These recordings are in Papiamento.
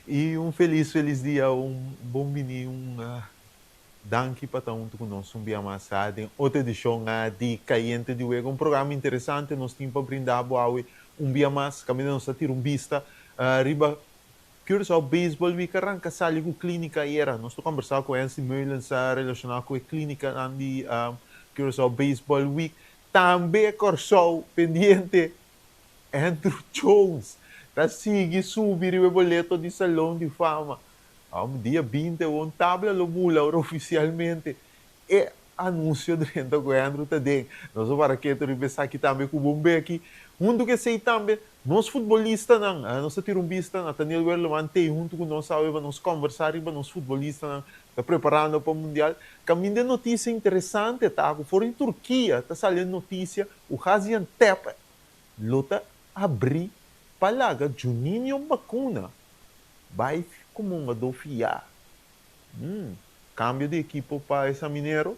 I un felis felis dia, un bon bini, un danki pa ta huntu ku nos un bia mas den otro edishon di Kayente di Wega. Un programa interesante nos tin pa brinda bo awe un bia mas kaminda nos ta tira un bista riba Curaçao Baseball Week a ranka sali ku klínika ayera. Nos ta kombersá ku Hensley Meulens relashoná ku e klínikanan di Curaçao Baseball Week. Tambe Kòrsou pendiente Andruw Jones ta sigui subi riba e boleto di Salon di Fama. Awor dia 20 awor un tabla lo bula ora ofisialmente e anunsio drenta ku Andruw ta den. Nos a para ketu riba esaki tambe ku bon beki. Huntu ku esei tambe nos futbolistanan, nos ta tira un bista, Nathaniel Werleman t'ei huntu ku nos awe pa nos kòmbersá riba nos futbolistanan ta preparando pa Mundial. Kaminda e notisia interesante ta ku for di Turkia ta sali e notisia ku Gaziantep lo ta abrí pa laga Juninho Bacuna bai komo hungadó fiá. Hmm, kambio di ekipo pa e Saminero.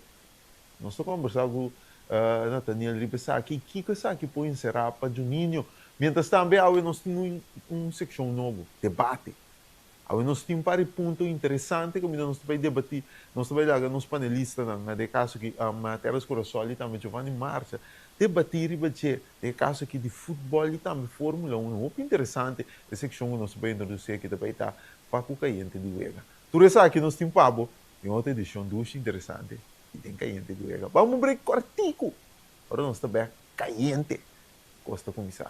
Nos ta kombersá ku Nathaniel riba esaki i kiko esaki por enserá pa Juninho. Miéntras tambe awe nos tin un sekshon nobo, debate. Awe nos tin un par di punto interesante kaminda nos ta bai debatí, nos ta bai laga nos panelistanan, na den e kaso aki Terence Corasol i tambe Giovanni Marcha, debatí riba dje, den e kaso aki di futbòl i tambe Fórmula Uno. Hopi interesante e sekshon ku nos ta bai introdusí aki ta bai ta pa ku Kayente di Wega. Tur esaki nos tin pa bo den otro edishon dushi interesante di den Kayente di Wega. Bam un break kòrtiku, ora nos ta bèk kayente kos ta kuminsá.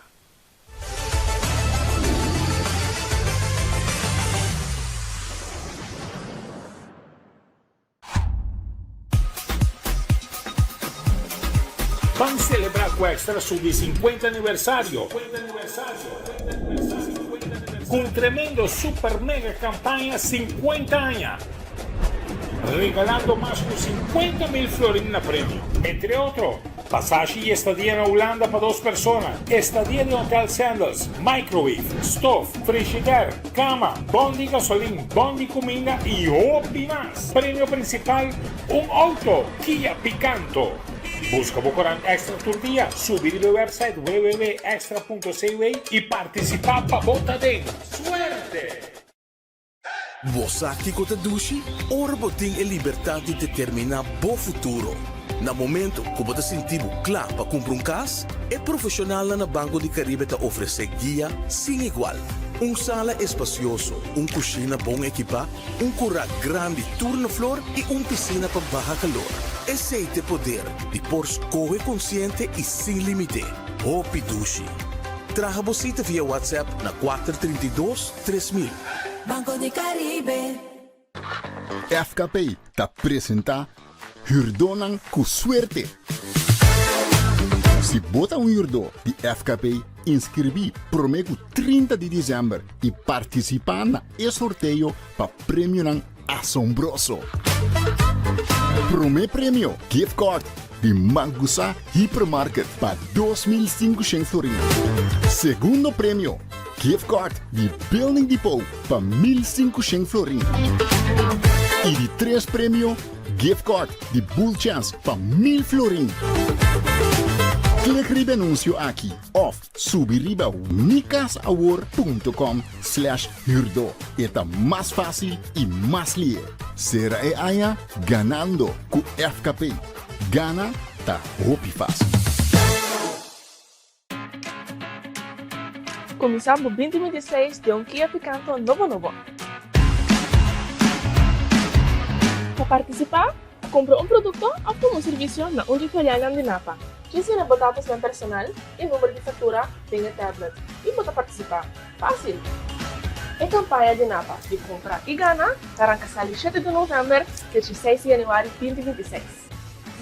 Ban celebra cu Extra su di 50 aniversario cu un tremendo super mega campaña 50 aña, regalando mas cu 50 mil florin na premio. Entre otro, Pasashi y estadia na Hulanda pa dos persona, estadia den Hotel Sandals, microwave, stof, frishider, cama, bon di gasolin, bon di cuminda y hopi mas. Premio principal, un auto Kia Picanto. Busca bo corant Extra tur dia, subi riba e website www.extra.cw y participa pa bo ta den. Suerte! Bo sa kiko ta dushi? Ora bo tin e libertat di determiná bo futuro. Na momento ku bo ta sinti bo kla pa kumpra un kas, e profeshonalnan na Banco di Caribe ta ofresé guia sin igual. Un sala espasioso, un kushina bon ekipá, un kurá grandi tur na flor i un pisina pa baha kalor. Esei t'e poder di por skohe konsiente i sin límite. Hopi dushi! Traha bo sita via WhatsApp na 432 3000. Banco di Caribe. FKP ta presenta Hürdónan ku Suerte! Si bo ta un hürdó di FKP, inskribí promé ku 30 di desèmber i partisipá na e sorteo pa premionan asombroso! Promé premio, gift card di Mangusa Hypermarket pa 2500 florin. Segundo premio, gift card di Building Depot pa 1500 florin. I di tres premio, gift card di Bull Chance pa 1000 florin. Klik riba e anuncio aki of subi riba mikasawor.com slash huurdo. E ta mas fácil i mas lihe. Sera e aña ganando ku FKP. Gana ta hopi fácil. Kuminsá bo 2026 den un Kia Picanto nobo nobo. Pa partisipá, kumpra un produkto òf tuma un servisio na un di filialnan di Napa. Djis yena bo datosnan personal i number di faktura den e tablet i bo ta partisipá. Fásil! E kampaña di Napa di Kumpra i Gana ta ranka sali shete di novèmber te dieseis di yanüari 2026.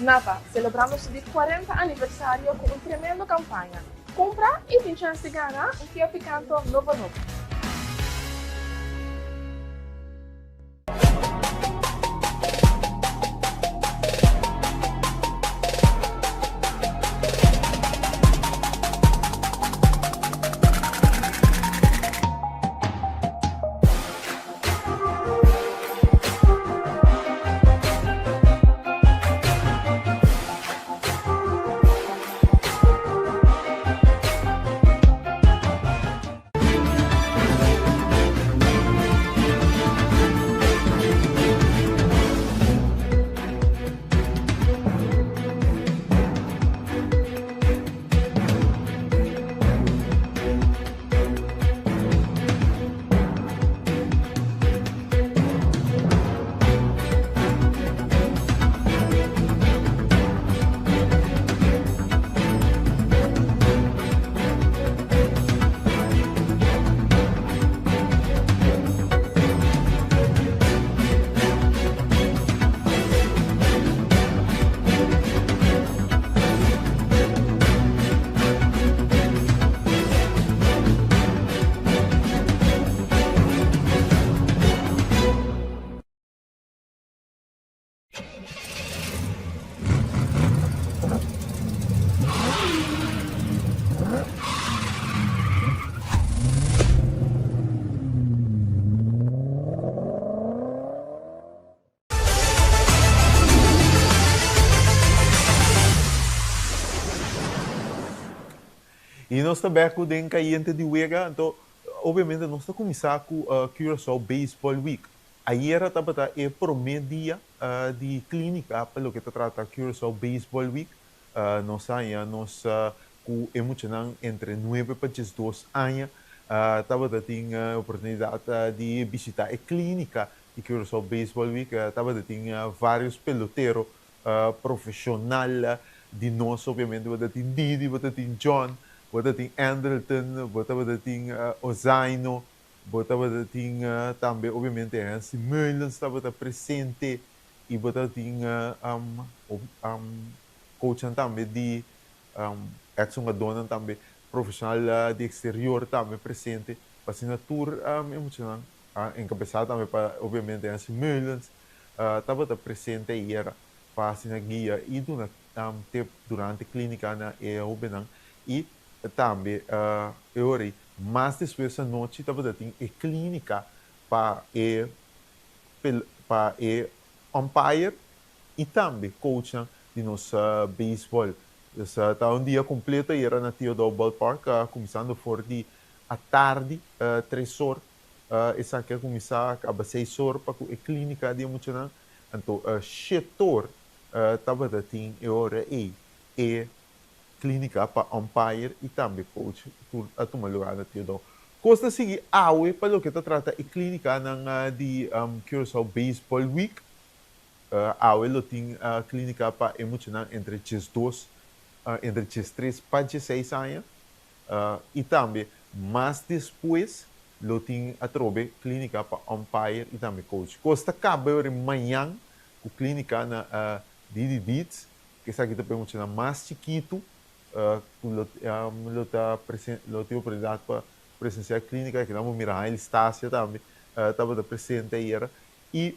Napa, selebrando su di kuarenta aniversario ku un tremendo kampaña. Kumpra i tin chèns di gana un Kia Picanto nobo nobo. I nos ta bèk ku den Kayente di Wega, anto obviamente nos ta kuminsá ku Curaçao Baseball Week. Ayera tabata e promé dia di klínika pa loke ta trata Curaçao Baseball Week. Nos haña nos ku e muchanan entre nuebe pa 12 aña tabata tin e oportunidat di bishitá e klínika di Curaçao Baseball Week. Tabata tin vários pelotero profeshonal di nos, obviamente bo ta tin Didi, bo ta tin John, bo ta tin Andrelton, bo tabata tin Ozaino, bo tabata tin tambe obviamente Hensley Meulens tabata presente y bo ta tin coachnan tambe di ex hungadornan tambe profeshonal di exterior tambe presente pa asina tur e muchanan encabeza tambe pa obviamente Hensley Meulens tabata presente ayera pa asina guia y duna tip durante clinica na e hobennan y tambe e ora ey mas despues anochi tabata tin e clinica pa e umpire y tambe coachnan di nos baseball. Dus ta un dia completo ayera na Theodore Ballpark, cuminsando for di atardi 3 or. Esaki a cuminsa caba 6 or pa e clinica di muchanan. Anto 7 or tabata tin e ora ey e clinica pa umpire y tambe coach tur a tuma lugar na Theodore. Cos ta sigui awe pa loke ta trata e clinica nan di Curaçao Baseball Week. Awe lo tin clinica pa e muchanan entre 12, entre 13 pa 16 aña. Y tambe mas despues lo tin atrobe clinica pa umpire y tambe coach. Cos ta caba mañan cu clinica na Didi Deeds, cu esaki ta pa muchanan mas chikito, lo tin oportunidad pa presencia clinica, cu nan mira Haile Stasia tambe tabata presente ayera. Y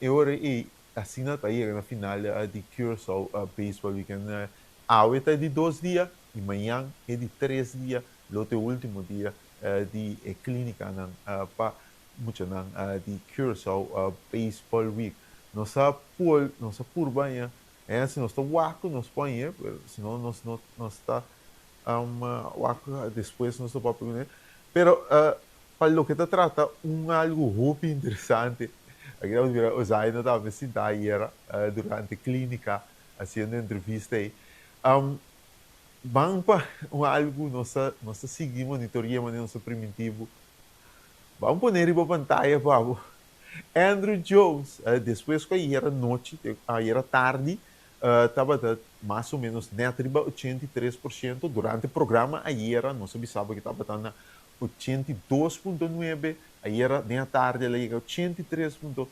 e ora ey asina ta yega na final di Curaçao Baseball Weekend. Awe ta di 2 dia y mañan e di 3 dia, lo ta e ultimo dia di e clinica nan pa muchanan di Curaçao Baseball Week. Nos a pol, nos a purba ya, si nos ta wak nos pone, pero si no nos no nos ta wak despues nos ta papia kuné. Pero pa loke ta trata un algo hopi interesante, aki nos mira Ozaino tambe sinta ayera durante clinica haciendo entrevista ey. Ban pa un algo nos ta sigui monitorea manera nos ta primitivo. Ban pone riba pantaya pa bo. Andruw Jones, despues cu ayera nochi, ayera tardi, tabata mas o menos net riba 83%. Durante e programa ayera, nos a bisa cu tabata na 82.9, ayera den tardi el a yega 83 punto,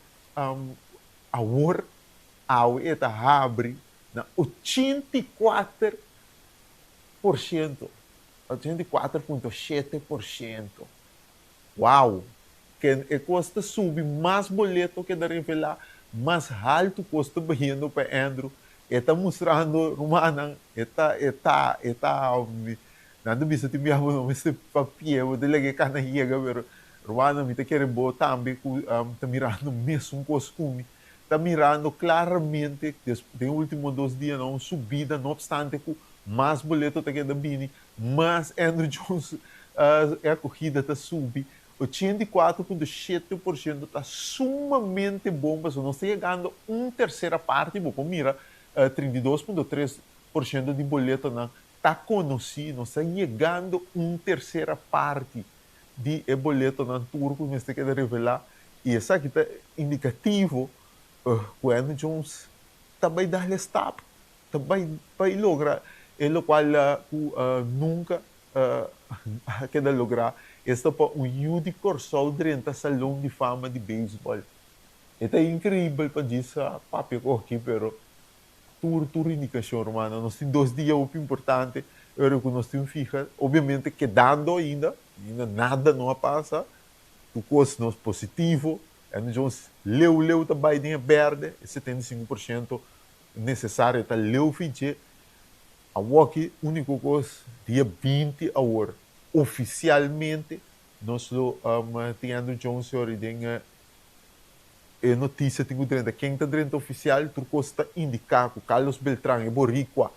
awor awe ta habri na 84%, 84.7%. Wow! Cu e cos ta subi mas boleto cu ta revela, mas halto cos ta bayendo pa Andruw. E ta mustrando, rumannan, e ta, nan ta bisa tin biaha no mester papia, bo ta laga e cana yega, pero rumannan, mi ta kere bo tambe cu ta mirando mesun cos cu mi. Ta mirando claramente, den ultimo 2 dia, un subida, no obstante cu mas boleto ta keda bini, mas Andruw Jones e acogida ta subi. 84.7% ta sumamente bon, pasobra nos ta yegando un tercera parti, bo mira, 32.3% di boletonan ta conoci, nos ta yegando un tercera parti di e boletonan tur cu mester keda revela y esaki ta indicativo cu Andruw Jones ta bay dal stap, ta bay logra e locual cu nunca keda logra, esta pa un yu di Corsou drenta Salon di Fama di Baseball. Ta increibel pa djis papia aki, pero tur indicacion, ruman, nos tin 2 dia hopi importante, pero cu nos tin fiha, obviamente kedando ainda nada no a pasa, tur cos nos positivo, Andruw Jones leu leu ta bay den berde, 75% necesario ta leu fiche, awor unico cos dia 20 awor oficialmente nos lo tin Andruw Jones den e noticia tin cu drenta ken ta drenta oficial. Tur cos ta indica cu Carlos Beltran, e boricua,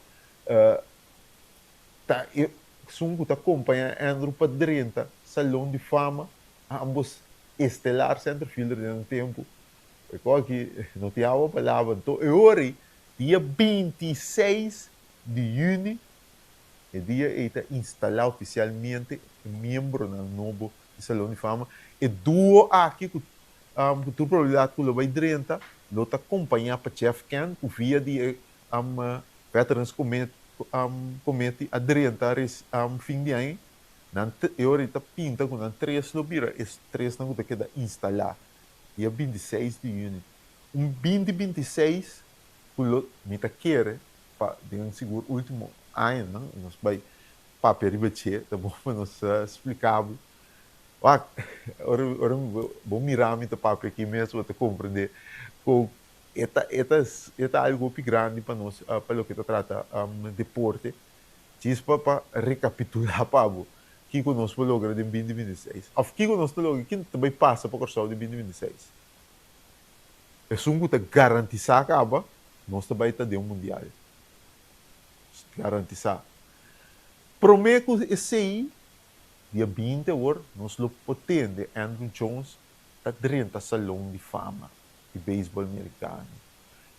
ta e Esun ku ta kompañá Andrew pa drenta Salon di Fama, ambos estelar centerfielder den nan tempu. E kos aki no tin awa pa laba. Anto e ora ei, dia 26 di yüni, e dia ei ta instalá ofisialmente e miembronan nobo di Salon di Fama. E duo aki ku ku tur probabilidat ku lo bai drenta lo ta kompañá pa Jeff Kent ku via di e Veterans Committee a drenta fin di aña. Nan e ora ei ta pinta ku nan tres lo bira e tresnan ku ta keda instalá dia 26 di yüni. Un 2026 ku lo mi ta kere pa den sigur último añanan nos bai papia riba dje, ta bon pa nos splika bo. Wak, ora ora bo mira mi ta papia aki mes bo ta komprendé ku e ta e ta e ta algu hopi grandi pa nos pa loke ta trata deporte. Djis pa pa rekapitulá pa bo kiko nos por logra den 2026 òf kiko nos ta logra, kin ta bai pasa pa Kòrsou den 2026. Esun ku ta garantisá kaba, nos ta bai ta den un mundial. Garantisá. Promé ku esei, dia 20 awor, nos lo por tende Andruw Jones ta drenta Salon di Fama di Beisbòl Merikano.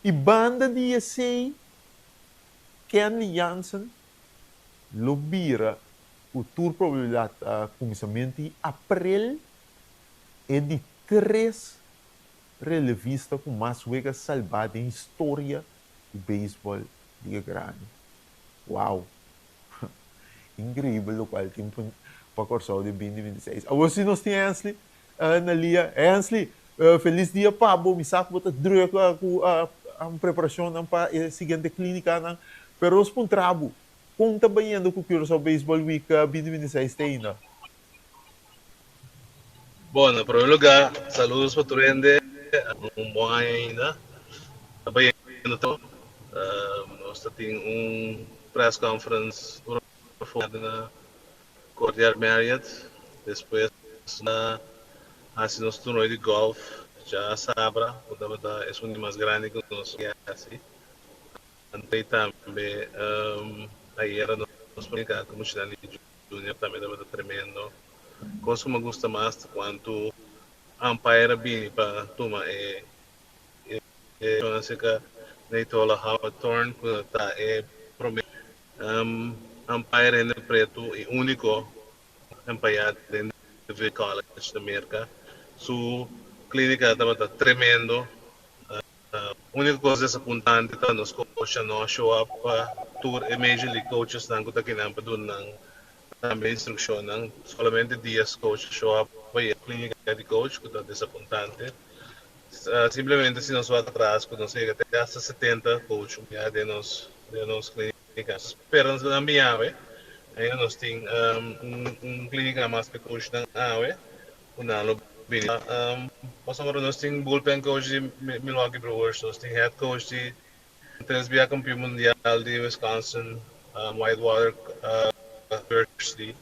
I banda di esei, Kenley Jansen lo bira ku tur probabilidat kuminsamentu di aprel e di tres relevista ku mas wega salbá den historia di beisbòl Liga Grandi. Wow! Inkreibel lokual tin pa Kòrsou den 2026. Awor si nos tin Hensley na lia. Hensley, felis dia pa bo. Mi sa ku bo ta drùk ku preparashonnan pa e siguiente klínikanan, pero nos puntra bo, kon ta bayendo ku Curaçao Baseball Week 2026 te ainda? Bon, na prome lugar, saludos pa tur hende, un bon aña ainda. Ta bayendo tur. Nos ta tin un press conference ora na Courtyard Marriott, despues na hasi nos torneo di golf djasabra, ku tabata esun di mas grandi ku nos a hasi. Anto tambe ayera nos practica ku Mushinali Junior tambe tabata tremendo. Kos ku mi a gusta mas ta kuantu umpire a bini pa tuma e e aserka Natola Hawthorne ku ta e prome umpire hende pretu i úniko umpire den Division College na Merka. Su klínika tabata tremendo. Úniko kos desapuntante ta nos coach a no show up pa tur e Major League coachesnan ku ta kinan pa duna nan tambe instrukshonnan. Solamente dies coach a show up pa e klínika di coach ku ta desapuntante. Simplemente si nos wak atras ku nos yega te hasta 70 coach ya den nos klínika. Spera nos nan bin awe. Ainda nos tin un klínika mas pa e coachnan awe ku nan lo bini. Pasobra nos tin bullpen coach di Milwaukee Brewers, nos tin head coach di tres bia kampeon mundial di Wisconsin Whitewater University.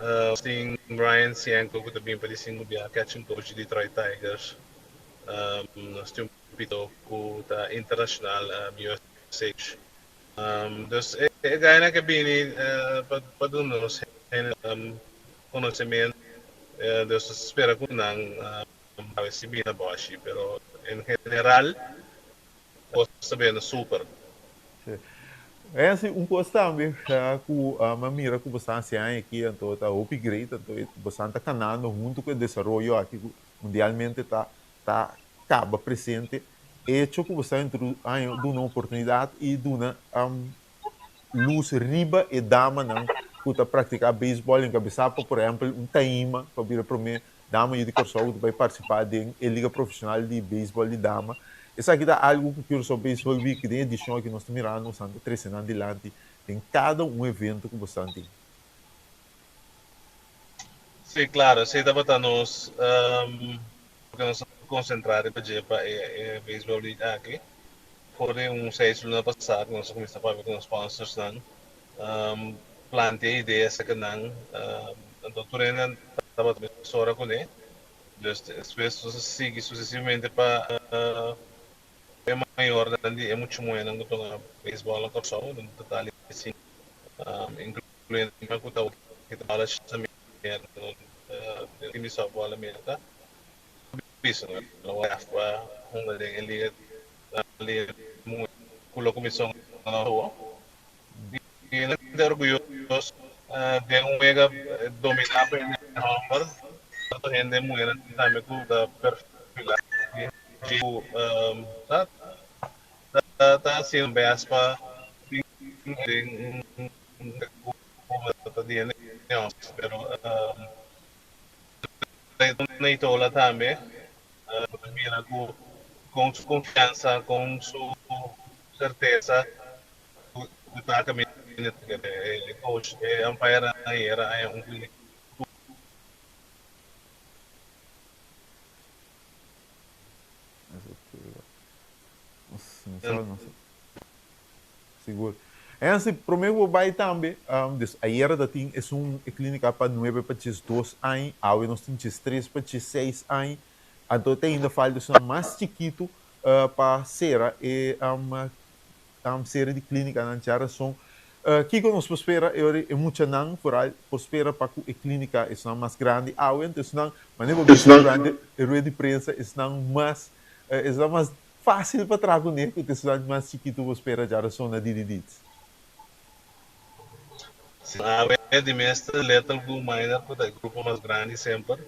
Nos tin Brian Sienko ku ta bin pa di sinku bia catching coach di Detroit Tigers. Nos tin un pito ku ta international USA. Dus e gainan ke bini pa duna nos konosementu. Dus nos ta spera ku nan a si bini na bòshi, pero en general kos ta bini super. Hensley, un kos tambe ku mi a mira ku boso ta hasi aña aki, anto ta hopi great, anto boso ta kanando huntu ku e desaroyo aki ku mundialmente ta kaba presente. Echo ku boso ta duna oportunidat i duna lus riba e damanan ku ta praktiká beisbòl, enkabesá pa por ehèmpel un Taima ku a bira promé dama yu di Kòrsou ku ta bai partisipá den e liga profeshonal di beisbòl di dama. Esaki ta algu ku Curaçao Baseball Week den edishon aki nos ta mirando nos ta trese nan dilanti den kada un evento ku boso tin. Sí, klaro, esei tabata nos loke nos a konsentrá riba dje pa e Baseball Week aki. For di un 6 luna pasá ku nos a kuminsá papia ku nos sponsorsnan, plantea idea aserka nan, anto tur hende tabata mesora kuné. Dus despues nos a sigui susesivamente pa e mayornan di e mucha muhénan ku toka beisbòl na Kòrsou, den total di sinku, inkluí. Incluyendo ku ta kita bala Shamir team di softball Amerika bisa no lo pa hunga den e liga liga muhe ku lo kuminsá hunga na awo i nos ta orguyoso den un wega dominá pa hende hòmber tantu hende muhenan tambe ku ta perfilá i ku ta ta hasi nan bèst pa den un Pero Naitola tambe bo ta mira ku kon su konfiansa, kon su sertesa ku ta kaminda e coach e umpire ayera haña un Sigur. Ensi, prome ku bo bai tambe, dus ayera ta tin esun e klinika pa nuebe pa 12 aña, awe nos tin 13 pa 16 aña, anto te ainda falta esunnan mas chikitu pa sera e seri di klinikanan. Djarason, kiko nos por spera e ora e muchanan foral por spera pa ku e klinika esunnan mas grandi awe, anto esunnan, manera bo bisa durante e rueda di prensa, esunnan mas esunnan mas Fácil pa traha kuné ku ta estudiante mas chikitu bo spera djarason na Didi Deeds. Si awe di mes ta Little Blue Minor ku ta e grupo mas grandi semper.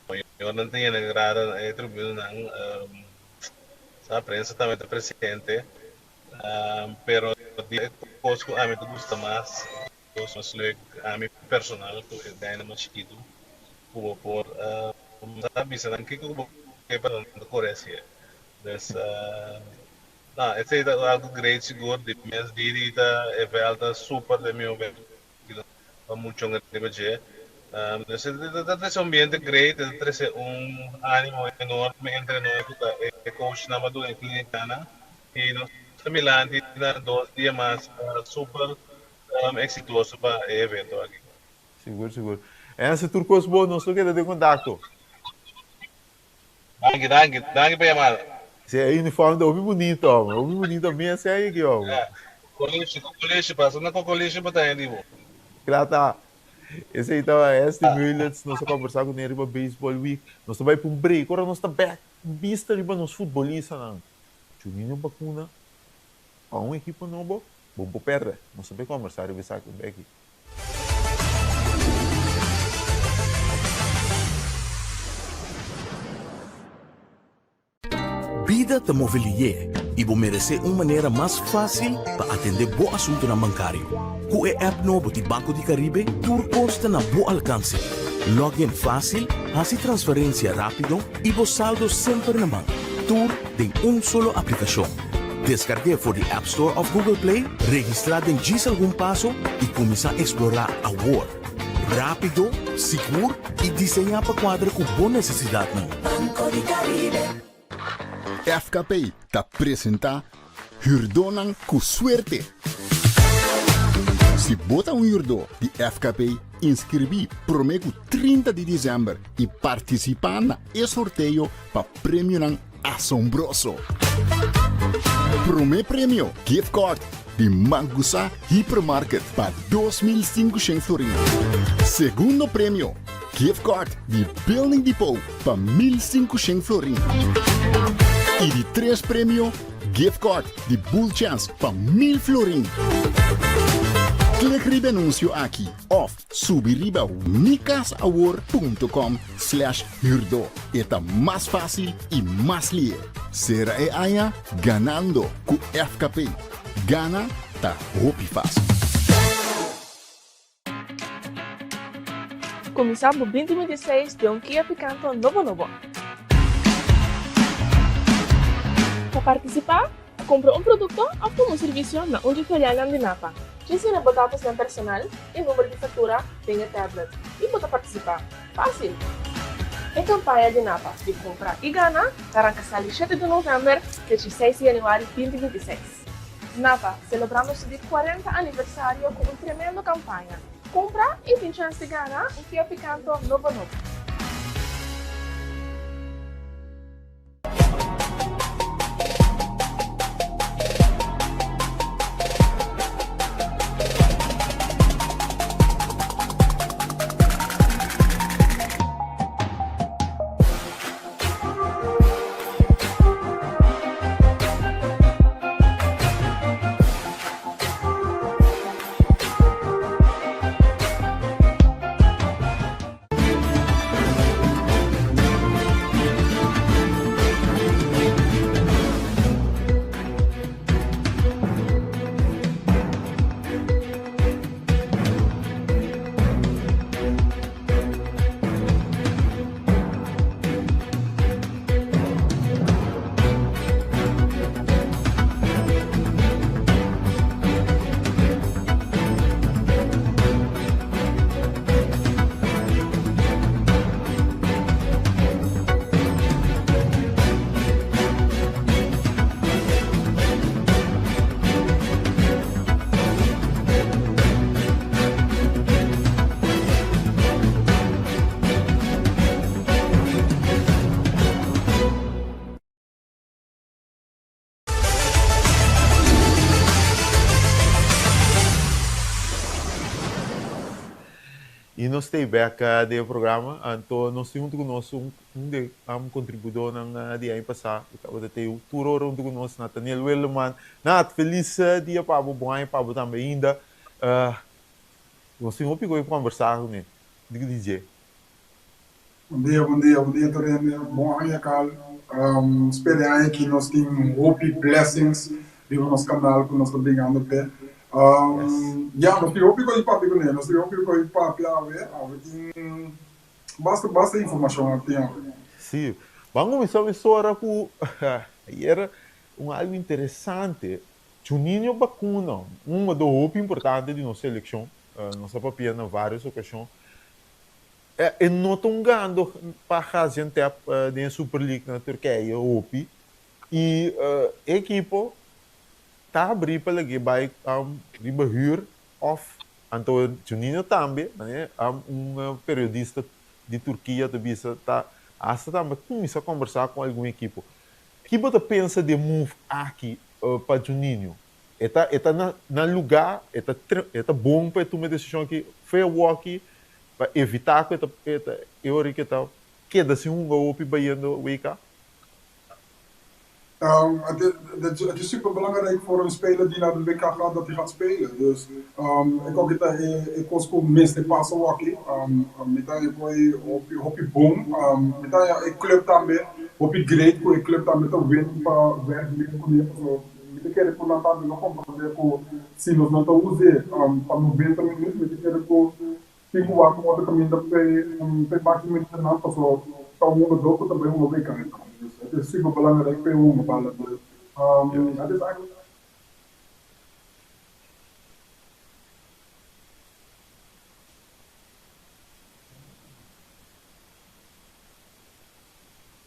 Mayornan ta yena grada na e tribunanan. Sa prensa tambe ta presente. Pero di e kos ku ami ta gusta mas, kos mas leuk ami personal ku e gainan mas chikitu ku bo por sa bisa nan kiko ku bo ke pa nan ta kore hasié. Dus no, esei ta algu great sigur. Di mes Didi ta e vèlt ta super den mi obe pa muchon riba dje. Dus e ta trese un ambiente great, e ta trese un animo enorme entre nos ku ta e coachnan pa duna e klinikanan. I nos ta milanti na dos dia mas super eksitoso pa e evento aki. Sigur, sigur. Ense tur kos bon, nos lo keda den kontakto. Danki, danki, danki pa yamada. Si, e uniform ta hopi bunito, hombre. Hopi bunito mes e aki, hombre. Ya, kokolishi, kokolishi, pasa na kokolishi pa taña di bo. Kla ta. Esei ta Hesty Meulens, nos a kombersá kuné riba Baseball Week. Nos ta bai pa un break, ora nos ta bèk bista riba nos futbolistanan. Juninho Bacuna, pa un ekipo nobo, bo por pèrdè. Nos ta bai kombersá riba esaki un bèki. Bida ta move lié i bo meresé un manera mas fásil pa atendé bo asuntunan bankario. Ku e app nobo di Banco di Caribe tur kos ta na bo alkanse. Log in fásil, hasi transferensia rápido i bo saldo semper na man. Tur den un solo aplikashon. Deskarg'é for di App Store òf Google Play, registrá den djis algun paso i kuminsá eksplorá awor! Rápido, sigur i diseñá pa kuadra ku bo nesesidatnan. Banco di Caribe. FKP ta presentá Hürdónan ku Suerte! Si bo ta un hürdó di FKP, inskribí promé ku 30 di desèmber i partisipá na e sorteo pa premionan Asombroso! Promé premio, gift card di Mangusa Hypermarket pa 2500 florin. Segundo premio, gift card di Building Depot pa 1500 florin. I di tres premio, gift card di Bull Chance pa 1000 florin. Klik riba e anuncio aki of subi riba mikasawor.com slash Hürdó, e ta mas fásil i mas lihe. Sera e aña ganando ku FKP. Gana ta hopi fásil. Kuminsá bo 2026 den un Kia Picanto nobo nobo. Pa partisipá, kumpra un produkto òf tuma un servisio na un dje filialnan di Napa. Djis yena bo datosnan personal i number di faktura den e tablet i bo ta partisipá. Fácil! E campaña di Napa di Compra y Gana ta ranca sali shete di november te 16 di januari 2026. Napa, celebrando su di 40 aniversario cu un tremendo campaña. Cumpra y tin chance di gana un Kia Picanto nobo nobo. I nos ta bek den e programa. Anto nos tin huntu ku nos un un di e kontribudónan di aña pasá ku tabata te tur ora huntu ku nos, Nathaniel Wildeman. Nat, felis dia pa bo, bon aña pa bo tambe ainda. Nos tin hopi koe pa kombersá kuné. Di di dje. Bon dia, bon dia, bon dia tur hende. Bon aña Carl. Spera e aña aki nos tin hopi blessings riba nos kanal ku nos ta bringando p'e. Ya, nos tin hopi kos di papia kuné. Nos tin hopi kos di papia awe. Awe tin basta, basta informashon awe tin awe. Sí. Ban kuminsá mesora ku ayera un algu interesante. Juninho Bacuna, un hungadó hopi importante di nos selekshon, nos a papia na vários okashon. E no ta hungando pa Gaziantep den e Super League na Turkije hopi i e ekipo ta habrí pa lag'é bai riba hür òf anto Juninho tambe un periodista di Turkia ta bisa ta hasta tambe kuminsá kombersá ku algun ekipo. Ki bo ta pensa di e move aki pa Juninho? E ta e ta na na lugá, e ta e ta bon pa e tuma e desishon aki fe awoki pa evitá ku e ta e ta e ora ku e ta keda sin hunga hopi bayendo WK? Het is super belangrijk voor een speler die naar de WK gaat dat hij gaat spelen. Dus ik ook ta e kos ku mester pasa awaki. Mi ta haña ku e hopi hopi bon. Mi ta haña e club tambe hopi great ku e club tambe ta willing pa werk mee kuné pasobra mi ta kere ku nan tambe lo komprondé ku si nos no ta us'é pa noventa minuut mi ta kere ku tin ku wak un otro kaminda p'e baki minuutnan pasobra ta un hungadó ku ta bai hunga WK. Dus het is super belangrijk p'e hunga bala. Dus het is eigenlijk.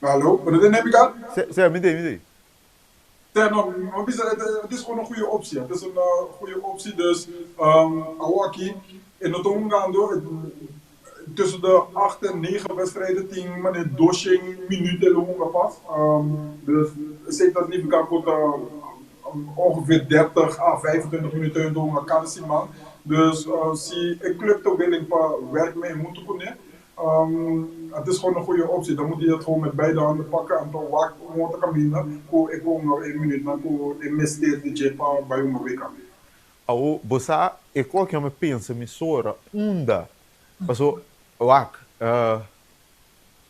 Hallo, bo ta tende mi Carl? Sí, sí, mi tei, mi tei. Sí, no, mi bisa het is gewoon een goede optie. Het is een goede optie, dus awor aki e no ta hungando tussen de acht en negen wedstrijden tin manera doshen minuut e lo hunga pas. Dus esei ta nifiká ku ta ongeveer dertig a 25 minuten e ta hunga kada siman. Dus si e club ta willing pa werk mee huntu kuné, Het is gewoon een goede optie. Dan moet hij het gewoon met beide handen pakken anto wak un otro caminda cu e cu hunga e minuutnan cu e mester di dje pa bay hunga WK. Awo bo sa e ko ke mi pensa mesora unda paso wak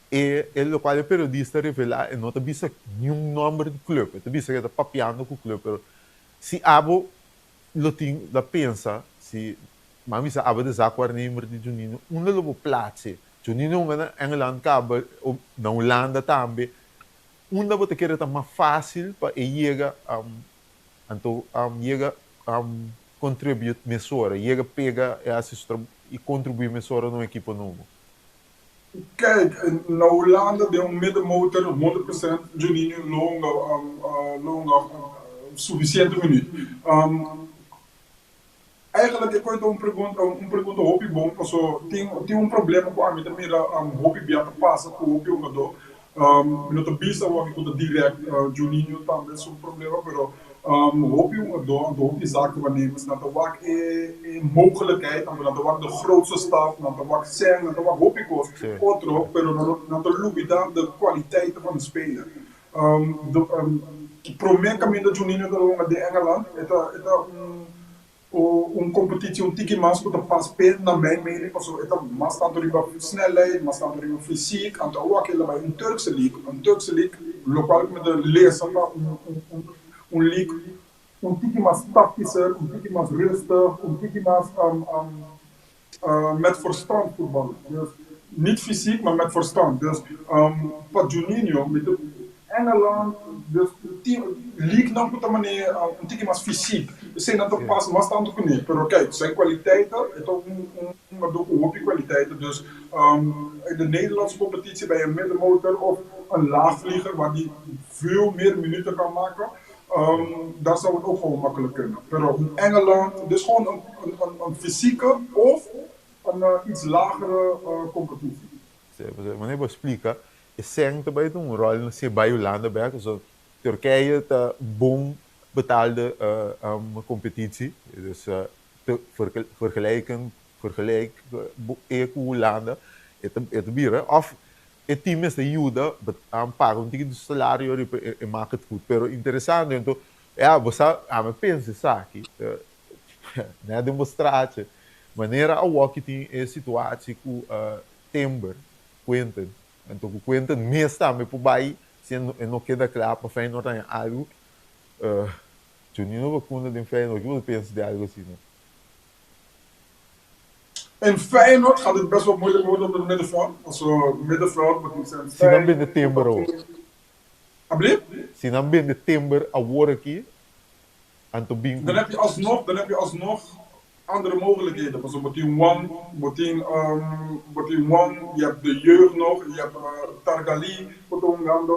e e lokual e periodista a revela e no ta bisa niun nomber di club e ta bisa ke e ta papiando ku club pero si abo lo tin la pensa si M'a bisa aba de zaakwaarnemer di Juninho, unda lo bo platse? Juninho hunga na Engeland kaba, na Hulanda tambe. Unda bo ta kere ta mas fácil pa e yega, anto yega contribute mesora, yega pega e hasi su trabou i contribui mesora na un ekipo nobo? Kijk, na Hulanda den un middenmotor 100% Juninho lo hunga, lo hunga suficiente minuut. Eigenlijk e koe ta un pregunta un pregunta hopi bon paso tin tin un problema ku ami ta mira hopi bia ta pasa ku hopi hungadó. Mi no ta bisa awor ku ta dirèkt Juninho tambe su problema pero hopi hungadó anto hopi zakenwaarnemers nan ta wak e e mogelijkheid anto nan ta wak de grootste staf nan ta wak sèn nan ta wak hopi kos otro pero nan nan ta lubida de kwaliteiten van de speler. De prome kaminda Juninho ta hunga den Engeland e ta e ta un un kompetitio un tiki mas ku ta pas p'e na mijn mening pasobra e ta mas tantu riba snelheid mas tantu riba fysiek anto awor aki el a bai un Turkse league un Turkse league lokual ku mi ta lesa ta un un un league un tiki mas taktischer un tiki mas rustig un tiki mas Met verstand voetballen. Dus niet fysiek, maar met verstand. Dus pa Juninho, mi ta Engeland, dus team, league nan ku ta manera un tiki mas fysiek. Esei nan ta pas mas tantu kuné. Pero kijk, zijn kwaliteiten, e ta un hungadó ku hopi kwaliteiten. Dus de Nederlandse competitie bij een middenmotor of een laagvlieger waar die veel meer minuten kan maken. Daar zou het ook gewoon makkelijk kunnen. Pero in Engeland, dus gewoon een, een, een, een fysieke of een iets lagere competitie. Sí, pasobra manera bo a splika, e sèn ta bai ta un ròl na si bai Hulanda bèk, pasobra Turkije ta bon betaalde competitie, dus te vergelijken. Vergelijk e ku Hulanda, e ta e ta bira òf e team mester yuda paga un tiki di salario riba e maak het goed. Pero interesante anto ya bo sa ami a pensa esaki nèt den bo straatje manera awor ki tin e situatie ku Timber, Quinten, anto ku Quinten mes tambe por bai si e no keda kla pa Feyenoord haña algu. Juninho Bacuna den Feyenoord, ki bo ta pensa di algu asina? In Feyenoord gaat het best wel moeilijk worden op het middenveld. Also, middenveld moet zijn Si nan bende Timber awor. Alsjeblieft? Si nan bende Timber awor aki, anto bin ku. Dan heb je alsnog, dan heb je alsnog andere mogelijkheden. Pasobra bo tin Wang, bo tin, bo tin Wang, je hebt de jeugd nog, je hebt Targali ku ta hungando,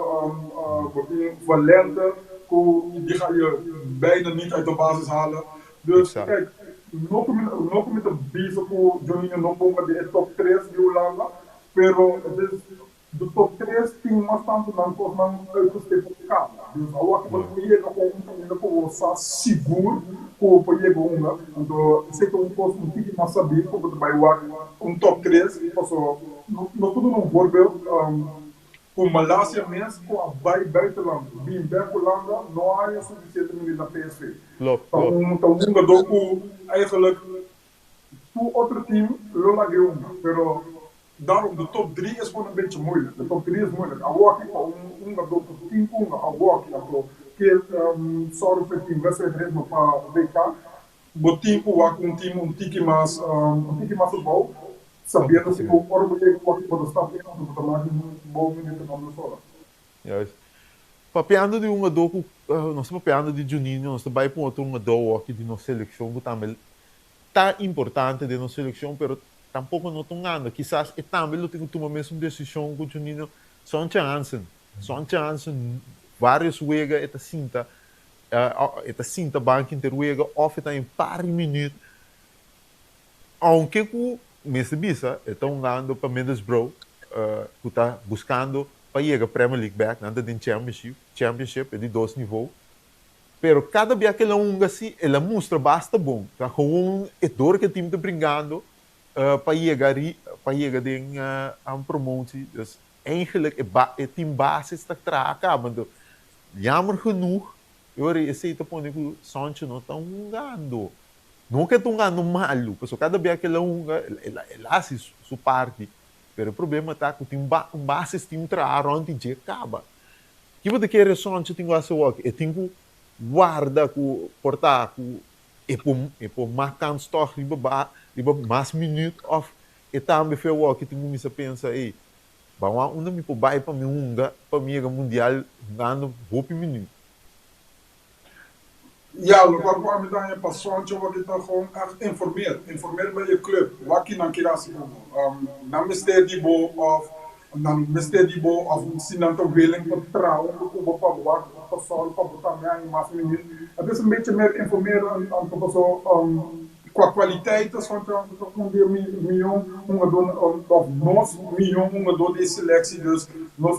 bo tin Valente ku die ga je bijna niet uit de basis halen. Dus kijk, no ku mi no ku mi ta bisa ku Juninho no ponga den e top tres di Hulanda, pero het is de top tres tin mas tantu nan kosnan uitgestippeld kaba. Dus awor ki bo por yega ku un kaminda ku bo sa sigur ku bo por yega hunga, anto esei ta un kos un tiki mas sabí ku bo ta bai wak un top tres, paso nos por duna un voorbeeld. Ku Malasia mes ku a bai buitenland bin bek Hulanda no a haña sufisiente minuut na PSV. Ta un ta un hungadó ku eigenlijk tur otro team lo lag'é hunga. Pero daarom de top drie is gewoon een beetje moeilijk. De top drie is moeilijk. Awor aki pa un hungadó ku tin ku hunga awor aki anto ke sòru pa e tin wedstrijdritme pa WK bo tin ku wak un team un tiki mas un tiki mas abou Sabiendo si ku ora bo yega wak bo ta stap in anto bo ta maki un bon minutonan mesora. Juist. Papiando di hungadó ku nos ta papiando di Juninho, nos ta bai pa un otro hungadó awor di nos selekshon ku tambe ta importante den nos selekshon pero tampoko no ta hungando. Kisas e tambe lo tin ku tuma mesun desishon ku Juninho. Sontje Hansen. Sontje Hansen varios wega e ta sinta e ta sinta banki inter wega òf e ta un par di minüt. Aunke ku mester bisa e ta hungando pa Middlesbrough ku ta buskando pa yega Premier League bek, nan ta den Championship, Championship e di dos nivo, pero kada bia ku el a hunga si el a mustra basta bon, ta gewoon e dor ku e team ta bringando pa yega pa yega den promotie, dus eigenlijk e e team basis ta traha kaba, anto jammer genoeg e ora esei ta pone ku Sancho no ta hungando. No ke ta un anu malu, pasobra kada bia ke el a hunga, el a hasi su parti. Pero e problema ta ku tin un basis tin un traha rònt di dje kaba. Ki bo ta kere Soncho tin ku hasi awor? E tin ku warda ku por ta ku e por e por mak kans tòg riba ba riba mas minüt òf e tambe fe awor ki tin kuminsá pensa, ey, ban wak unda mi por bai pa mi hunga pa mi yega mundial hungando hopi minüt. Ja, lokual ku ami ta haña pa Soncho wak ta gewoon ègt informeer. Informeer bij je club. Wak ki nan kier hasi ku bo. Nan mester di bo òf nan mester di bo òf si nan ta willing pa traha huntu ku bo pa wak pa sòru pa bo tambe haña mas minuut. Het is een beetje meer informeren anto paso Qua kwaliteit ta Soncho ta un di e mion hungadónan òf nos mion hungadó di e seleksie dus nos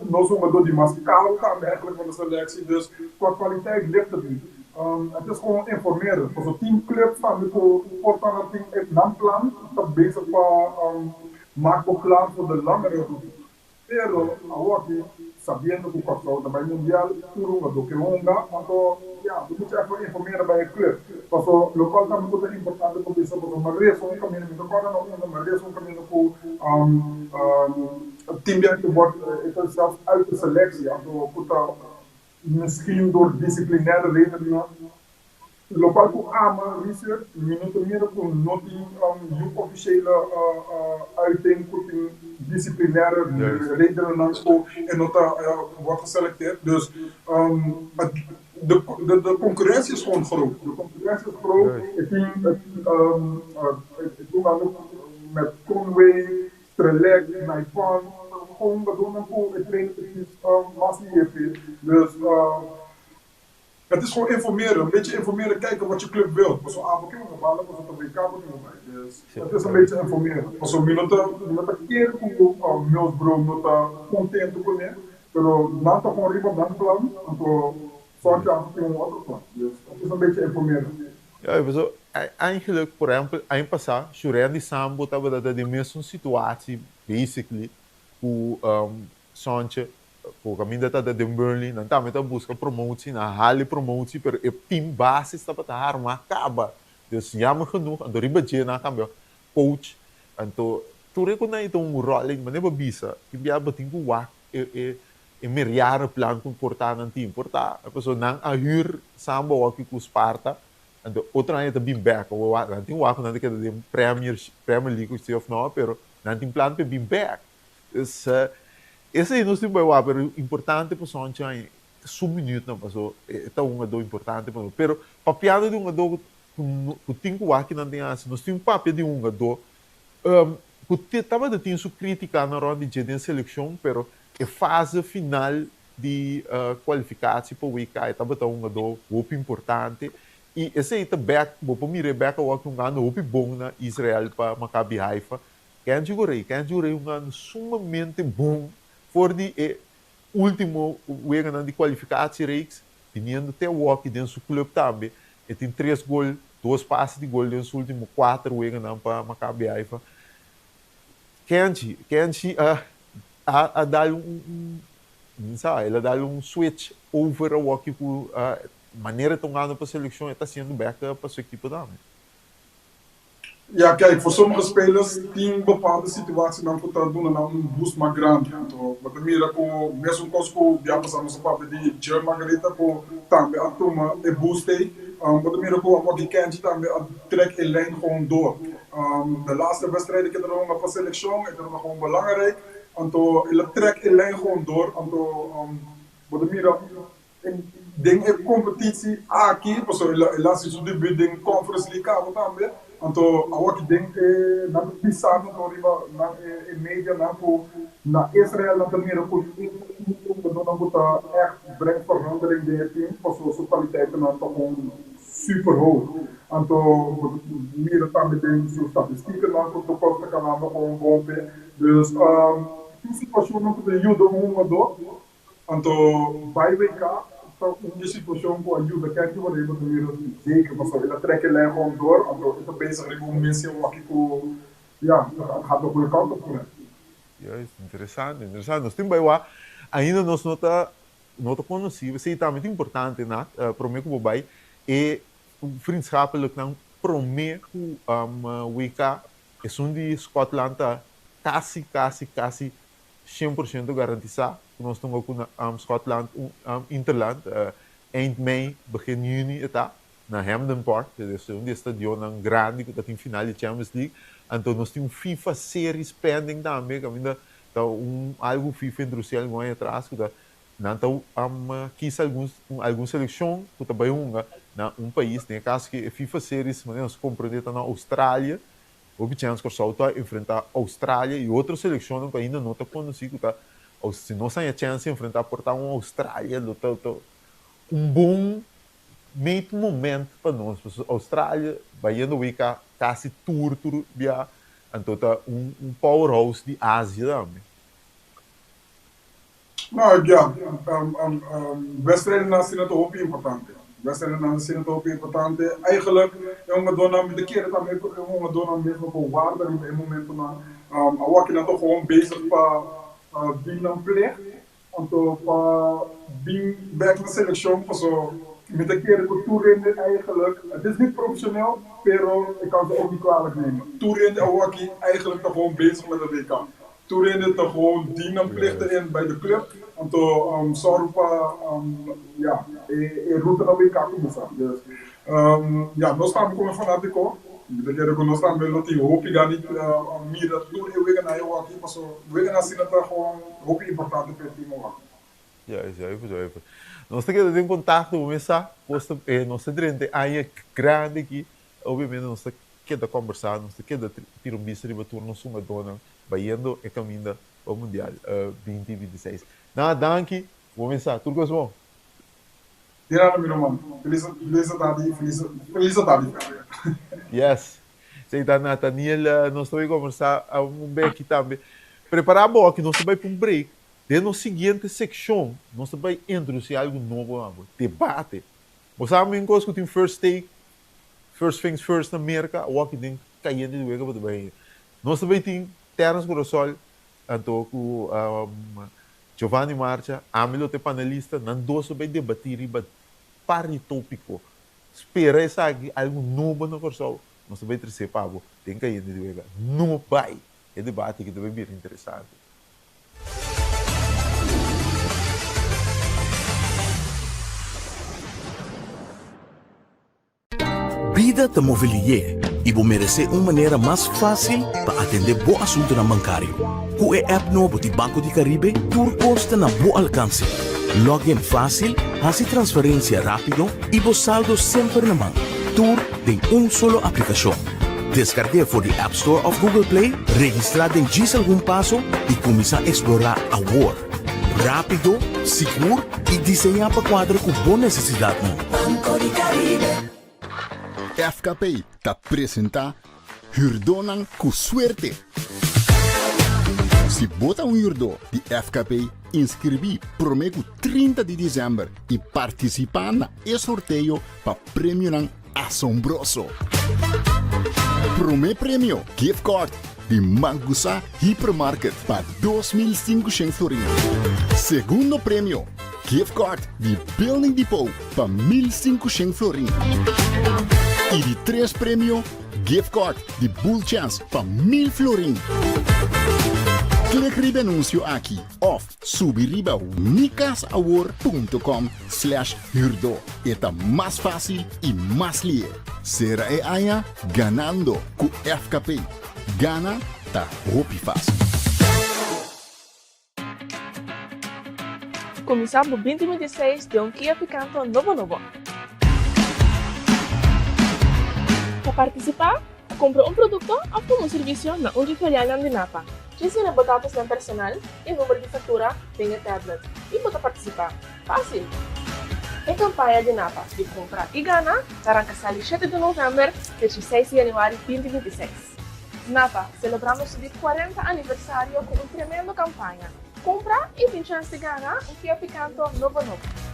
nos hungadó di mas karu tambe eigenlijk van de seleksie dus qua kwaliteit ligt het niet. Het is gewoon informeren pasobra tin clubs tambe ku por ta nan tin nan plan ta bezig pa maak bo klaar voor de langere route. Pero awoki, sabiendo ku Kòrsou ta bai mundial, tur hungadó ke hunga, anto ya, bo mucha ègt por informera bai e club. Paso lokual tambe ku ta importante pa bisa pasobra mi a resa un kaminda, mi ta kòrda na unda mi a resa un kaminda ku tin biaha ku wòrdu e ta sèlfs uit de seleksie, anto ku ta misschien door disciplinaire redenen. Lokual ku ama research, mi no ta mira ku no tin yu ofisiele uiting ku tin disciplinaire redenennan ku e no ta wòrdu geselekteer. Dus de de konkurensia is gewoon groot. De konkurensia is groot. E tin e tin met Conway, Strelec, Naipon, gewoon hungadónan ku e trainer ta kies mas liefde. Dus. Het is gewoon informeren, een beetje informeren, kijken wat je club wilt. Paso abo ke hunga bala, paso ta WK bo tin bai. Dus het is een beetje informeren. Paso mi no ta, mi no ta kere ku Middlesbrough no ta contento kuné, pero nan ta gewoon riba nan plan, anto Sontje anto tin un otro plan. Dus het is een beetje informeren. Ja, paso. Eigenlijk, por ehempel, aña pasá, Shurendi Sambo tabata den e mesun situatie, basically, ku Sontje, ku kaminda ta den Burnley, nan tambe ta buska promotie, nan a hala e promotie, pero e team basis tabata harmá kaba. Dus jammer genoeg, anto riba dje nan a kambia coach, anto tur e ku nan ta un rolling, manera bo bisa, tin bia bo tin ku wak e e meerjaren plan ku por ta nan tin, por ta pasobra nan a hür Sambo awor ku Sparta, anto otro aña ta bin bek, awor nan tin wak ku nan ta keda den Premier Premier League si of no, pero nan tin plan pa e bin bek. Dus esei nos tin bai wak, pero importante pa Sontje aña su minuutnan paso e ta un hungadó importante pa nos. Pero papiando di un hungadó ku tin ku wak kinan tin hasi, nos tin papia di un hungadó ku tabata tin su krítikanan rònt di dje den selekshon, pero e fase final di kualifikashon pa WK e tabata un hungadó hopi importante i esei ta bèk, bo por mira e bèk awor ku un ando hopi bon na Israel pa Maccabi Haifa. Kenji Gorré, Kenji Gorré un ando sumamente bon for di e Ultimo weganan di kwalifikatiereeks, biniendo te awoki den su club tambe. E tin tres gol, dos pase di gol den su ultimo kuater weganan pa Maccabi Haifa. Kenji, Kenji a a dal un un mi sa, el a dal un switch over awoki ku manera e ta hungando pa seleccion e ta haciendo bek pa su ekipo tambe. Ja, kijk, voor sommige spelers tin bepaalde situatienan ku ta duna nan un boost mas grandi. Anto bo ta mira ku mesun kos ku bia pasa nos a papia di Jer Margarita ku tambe a tuma e boost ei. Bo ta mira ku awor ki Kenji tambe a trek e lijn gewoon door. De laatste wedstrijden ku e ta hunga pa selekshon e tabata gewoon belangrijk. Anto el a trek e lijn gewoon door. Anto bo ta mira Den e competitie aki, pasobra el a haci su debut den Conference League caba tambe, anto awaki den e nan ta bisa anto riba nan e medianan cu na Israel nan ta mira cu e ta un hungadornan cu ta echt brengt verandering den e team pasobra su cualiteitennan ta gewoon super hoog. Anto bo ta mira tambe den su statistieknan cu tur cos ta canando gewoon bon p'e. Dus tin situacionnan cu ta yuda un hungador. Anto bai WK ta un di situashon ku a yuda Kenji Wareba ta mira zeker pasobra el a trek e lijn gewoon door anto e ta bezig riba un missie awaki ku ya het gaat de goede kant op ku e. Juist, interesante, interesante. Nos tin bai wak, ainda nos no ta no ta konosí, esei tambe ta importante Nat, promé ku bo bai e vriendschappelijknan promé ku WK, esun di Scotland ta kasi kasi kasi 100% garantisá ku nos ta hunga ku Schotland un interland eind mei, begin yüni e ta na Hampden Park, dus un di e stadionnan grandi ku ta tin final di Champions League. Anto nos tin un FIFA Series pending tambe kaminda ta un algu FIFA introdusi algun aña atras ku ta nan ta kisa algun algun selekshon ku ta bai hunga na un pais, den e kaso aki e FIFA Series manera nos komprende ta na Australia. Hopi chèns Kòrsou ta enfrentá Australia i otro selekshonnan ku ainda no ta konosí ku ta si nos haña chèns di enfrentá por ta un Australia lo ta un bon meet moment pa nos pasobra Australia bayendo WK kasi tur tur bia anto ta un un powerhouse di Asia tambe. No, ya, wedstrijdennan asina ta hopi importante. Wedstrijdennan asina ta hopi importante. Eigenlijk, e hungadónan, mi ta kere tambe ku e hungadónan mes no por warda riba e momentonan. Awor ki nan ta gewoon bezig pa bin nan plicht, anto pa bin bek na selekshon, paso mi ta kere ku tur hende eigenlijk, het is niet profesioneel, pero ik kan ze ook niet kwalijk nemen. Tur hende awor aki eigenlijk ta gewoon bezig met de WK. Tur hende ta gewoon dien nan plichten in bij de club, anto sòru pa ya e ruta na WK kuminsá. Dus ya nos tambe komo fanátiko mi ta kere ku nos tambe lo tin hopi gana di mira tur e weganan e wòki paso weganan asina ta gewoon hopi importante pa e team awor. Juist, juist, juist. Nos ta keda den kontakto, bo mes sa, kos ta, nos ta drenta e aña grandi aki, Obviamente nos ta keda kombersá, nos ta keda tira un bista riba tur nos hungadónan bayendo e kaminda pa Mundial 2026. Na, danki. Bo mensá. Tur kos bon. Di nada mi ruman. Felis felis atardi felis felis atardi Fabio. Yes. Esei ta Nathaniel. Nos ta bai kombersá un beki tambe. Prepará bo aki nos ta bai pa un break. Den nos siguiente sekshon nos ta bai introdusí algu nobo na bo. Debate. Bo sa mi un kos ku tin first take? First things first na Merka, awor aki den kayente di wega bo ta bai. Nos ta bai tin Terence Corasol anto ku Giovanni Marcha, ami lo ta e panelista, nan dos lo bai debatí riba par di tópiko. Spera esaki, algu nobo na Kòrsou, nos ta bai tresé pa bo den kayente di wega. No bai! E debate aki ta bai bira interesante. Bida ta move lié i bo meresé un manera mas fásil pa atendé bo asuntunan bankario. Ku e app nobo di Banco di Caribe tur kos ta na bo alkanse. Log in fásil, hasi transferensia rápido i bo saldo semper na man. Tur den un solo aplikashon. Deskarg'é for di App Store òf Google Play, registrá den djis algun paso i kuminsá eksplorá awor. Rápido, sigur i diseñá pa kuadra ku bo nesesidatnan. Banco di Caribe. FKP ta presentá Hürdónan ku Suerte! Si bo ta un hürdó di FKP, inskribí promé ku 30 di desèmber i partisipá na e sorteo pa premionan asombroso! Promé premio, gift card di Mangusa Hypermarket pa 2500 florin. Segundo premio, gift card di Building Depot pa 1500 florin. I di tres premio, gift card di Bull Chance pa 1000 florin. Klik riba e anuncio aki of subi riba mikasawor.com slash huurdo. E ta mas fácil i mas lihe. Sera e aña ganando ku FKP. Gana ta hopi fácil. Kuminsá bo 2026 den un Kia Picanto nobo nobo. Pa partisipá, kumpra un produkto òf tuma un servisio na un dje filialnan di Napa. Djis yena bo datosnan personal i number di faktura den e tablet i bo ta partisipá. Fásil! E kampaña di Napa di Kumpra i Gana ta ranka sali shete di novèmber te 16 di yanüari 2026. Napa, selebrando su di 40 aniversario ku un tremendo kampaña. Kumpra i tin chèns di gana un Kia Picanto nobo nobo.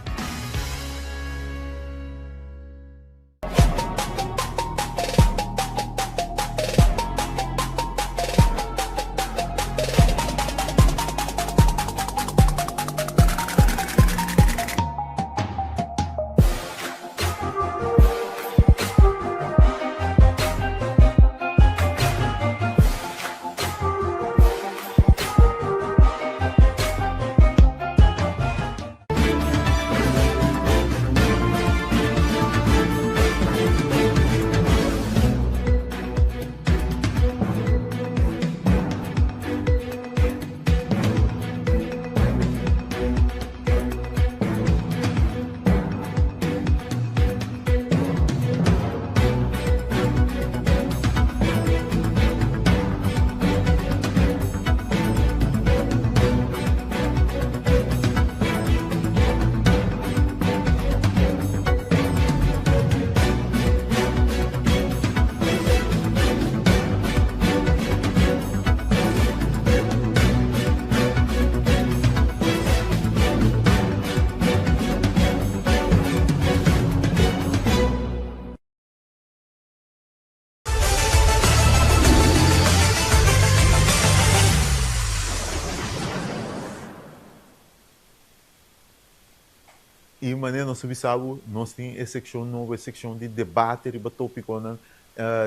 I manera nos a bisa bo, nos tin e sekshon nobo, e sekshon di debate riba topikonan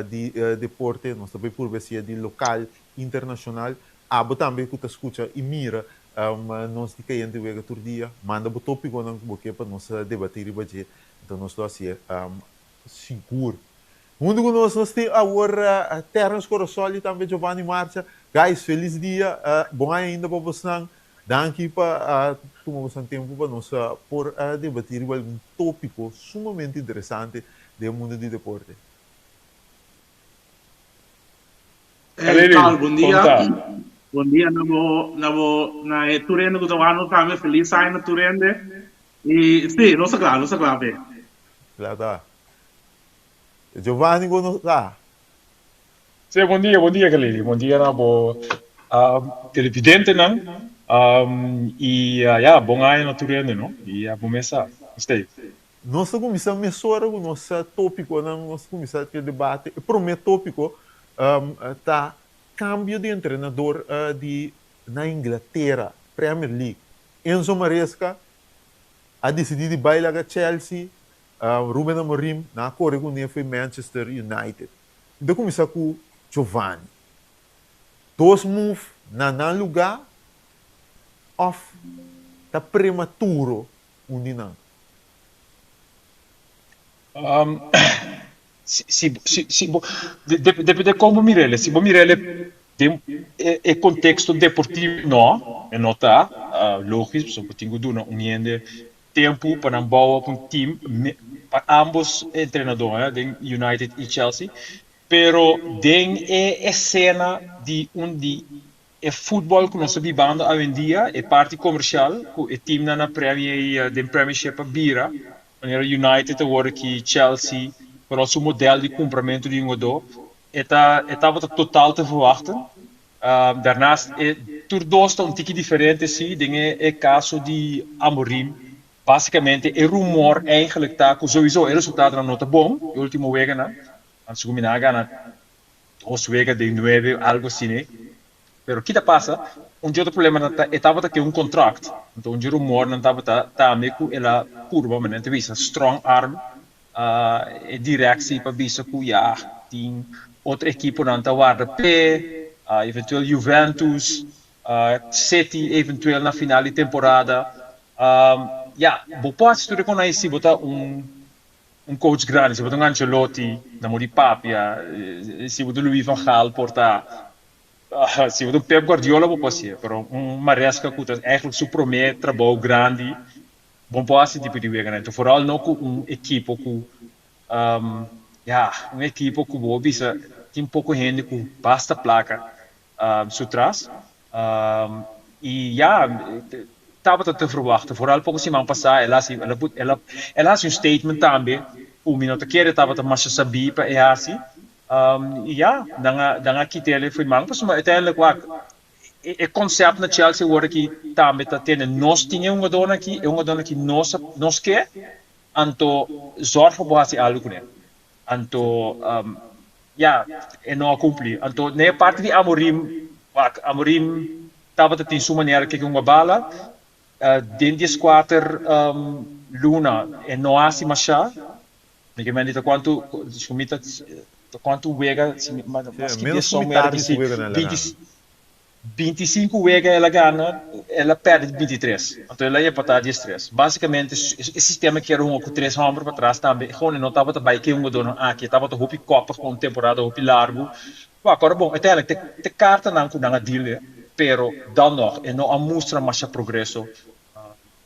di deporte. Nos ta bai purba sia di lokal, internashonal. Abo tambe ku ta skucha i mira nos di Kayente Wega tur dia, manda bo topikonan ku bo ke pa nos debatí riba dje. Enton nos lo hasié sigur. Huntu ku nos nos tin awor Terence Corosol i tambe Giovanni Marcha. Guys, felis dia. Bon aña ainda pa bosnan. Danki pa tuma bosnan tempu pa nos por debatí riba algun tópiko sumamente interesante den mundu di deporte. Hey Carl, bon dia. Bon dia na bo, na bo, na e tur hende ku ta wak nos tambe. Felis aña na tur hende. I si, nos ta kla, nos ta kla p'e. Kla ta. Giovanni bo no ta. Sí, bon dia, bon dia Galili. Bon dia na bo televidentenan. I ya, bon aña na tur hende, no? I ya bo mes sa. Nos ta ei. Nos ta kuminsá mesora ku nos tópikonan, nos ta kuminsá ku e debate. E promé tópiko ta kambio di entrenador di na Inglatera, Premier League. Enzo Maresca a disidí di bai laga Chelsea, Ruben Amorim nan a kore kuné fo'i Manchester United. Mi ta kuminsá ku Giovanni. Dos move na nan lugá òf ta prematuro un di nan? Si si bo depende kon bo mir'el. Si bo mir'el den e konteksto deportivo no, e no ta logis pasobra bo tin ku duna un hende tempu pa nan bou op un team pa ambos entrenador den United i Chelsea. Pero den e esena di un di e futbol ku nos ta bibando awendia, e parti komersial ku e teamnan na Premier i den Premiership a bira, manera United awor aki, Chelsea, vooral su model di kumpramentu di hungadó, e ta e tabata total te verwachten. Daarnaast e tur dos ta un tiki diferente si den e e kaso di Amorim, basikamente e rumor eigenlijk ta ku souiso e resultadonan no ta bon e ultimo weganan, anto segun mi nan a gana dos wega den nuebe algo asina. Pero ki ta pasa? Un dje otro problema ta e tabata ke un contract. Anto un dje rumornan tabata tambe ku el a purba manera ta bisa strong arm e directie pa bisa ku ya tin otro ekiponan ta warda p'e, eventueel Juventus, City eventueel na final di temporada. Ya, bo por hasi tur e kon ai si bo ta un Un coach grandi, si bo ta un Ancelotti, na mo di papia, si bo ta Louis van Gaal por ta, si bo ta un Pep Guardiola bo por hasié, pero un Maresca cu ta eigenlijk su prome trabou grandi, bo no por hasi tipo di weganan. Enton vooral no cu un ekipo cu, ya, un ekipo cu bo bisa tin poco hende cu basta placa su tras. Y ya, tabata te verwachten. Vooral poco siman pasa el a haci, el a el a el a haci un statement tambe cu mi no ta kere tabata masha sabí pa e haci. Y ya, nan a nan a kit'el fo'i man pasobra uiteindelijk wak e e concept na Chelsea awor aki tambe ta tene nos tin e hungadornan aki, e hungadornan aki nos a nos ke, anto zorg pa bo haci algo cune. Anto ya, e no a cumpli. Anto na e parti di Amorim, wak, Amorim tabata tin su manera kiko hunga bala. Den dieskuater luna e no a hasi masha. Mi ke mende ta kuantu, si mi ta kuantu wega, si mi, mas ki dies son mi a ripiti, binti. 25 wega el a gana, el a perde 23. Anto el a empatá 13. Básicamente e sistema kier hunga ku tres hòmber patras tambe. Gewoon e no tabata bai ku e hungadónan aki. E tabata hopi kòpig pa un temporada hopi largu. Wak, ora bon, uiteindelijk te te kartanan ku nan a deal e, pero dan nòg e no a mustra masha progreso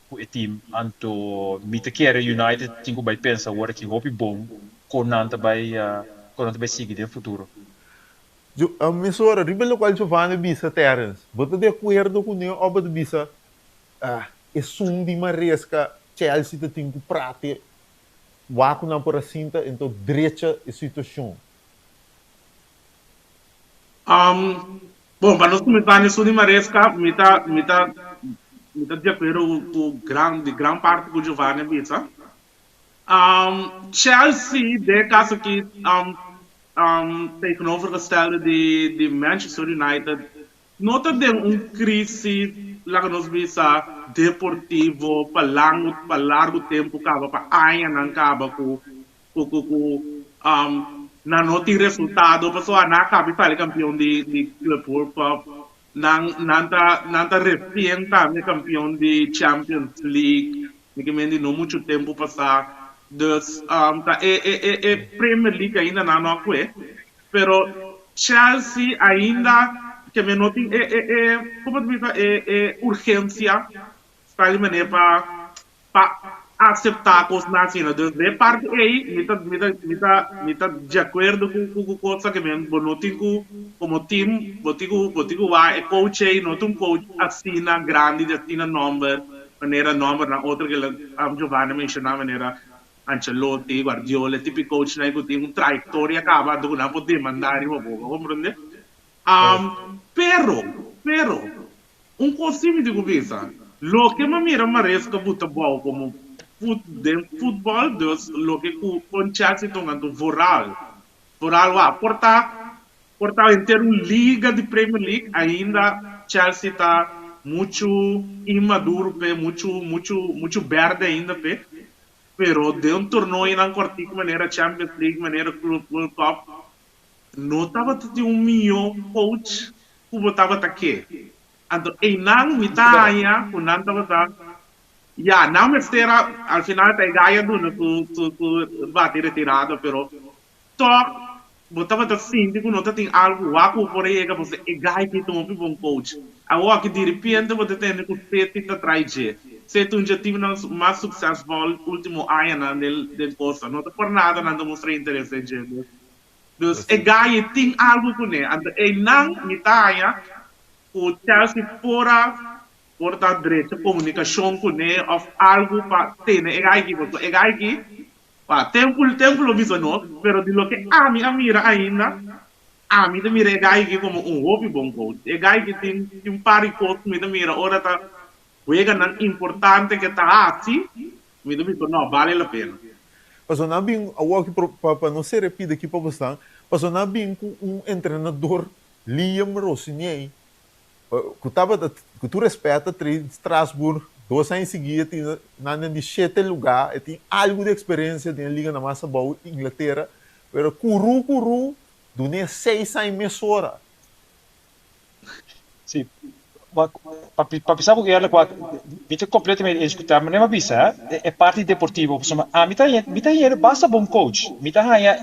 ku e team. Anto mi ta kere United tin ku bai pensa awor aki hopi bon kon nan ta bai kon nan ta bai sigui den futuro. Mesora, riba lokual Giovanni bisa Terence, bo ta di akuerdo kuné òf bo ta bisa esun di Maresca Chelsea ta tin ku prate wak ku nan por a sinta ento drecha e situashon? Bon, pa nos kuminsá esun di Maresca, mi ta mi ta mi ta di akuerdo ku gran di gran parti ku Giovanni a bisa. Chelsea den e kaso aki tegenovergestelde di Manchester United no ta den un crisis laga nos bisa deportivo pa lango pa largo tempo caba pa añanan caba cu cu cu cu nan no tin resultado pasobra nan a caba di sali campeon di di Club World Cup nan nan ta nan ta recien tambe campeon di Champions League. Mi ke men di no muchu tempu pasá. Dus ta e e e e Premier League ainda nan no a kue. Pero Chelsea ainda ke men no tin e e e komo ta bisa e e urgensia sta di manera pa pa aseptá kosnan asina. Dus den e parti ei mi ta mi ta mi ta mi ta di akuerdo ku ku ku kosa ke men bo no tin ku komo team bo tin ku bo tin ku wak e coach ei no ta un coach asina grandi di asina nòmber. Manera nombernan otro ke Giovanni a menshoná manera Ancelotti, Guardiola, e tipo coachnan ku tin un trayektoria kaba anto ku nan por demandá riba bo, bo komprendé? Pero, pero, un kos si mi tin ku bisa, loke mi a mira Maresca buta bou komo fut den futbòl, dus loke ku kon Chelsea ta hunga anto vooral vooral wak por ta por ta henter un liga di Premier League ainda Chelsea ta muchu inmaduro p'e muchu muchu muchu berde ainda p'e pero den un tornoyonan kòrtiku manera Champions League manera Club World Cup no tabata tin un mihó coach ku bo tabata ke anto einan mi ta haña ku nan tabata Ya, nan mester a, al final ta e guy a duna su su su bati retirada, pero tòg bo tabata sinti ku no ta tin algu wak ku bo por a yega pasobra e guy ki ta un hopi bon coach. Awor aki diripiente bo ta tende ku City ta trai dje. City un dje teamnan mas suksesvol ultimo añanan den den kosta. No ta por nada nan ta mustra interes den dje. Dus dus e guy tin algu kuné. Anto einan mi ta haña ku Chelsea por a Por ta drecha komunikashon kuné òf algu pa tene e gai aki, pasobra e gai aki, pa tempu tempu lo bisa nos, pero di loke ami a mira ainda, ami ta mira e gai aki komo un hopi bon coach. E gai aki tin tin un par di kos ku mi ta mira ora ta weganan importante ke ta hasi, mi ta bisa no, bale la pena. Pasobra nan a bin, awor aki pa no ser repita aki pa bosnan, pasobra nan a bin ku un entrenador Liam Rosenier Ku tabata, ku tur respet, ta train Strasbourg dos aña sigui, e tin nan den di shete lugá, e tin algu di eksperensia den e liga nan mas abou, Inglatera, pero kuru kuru dun'é seis aña mesora. Sí, wak, pa pa bisa bo eerlijk wak, mi ta completamente eens ku ta, manera mi a bisa, e parti deportivo, pasobra ami ta haña, mi ta haña basta bon coach, mi ta haña,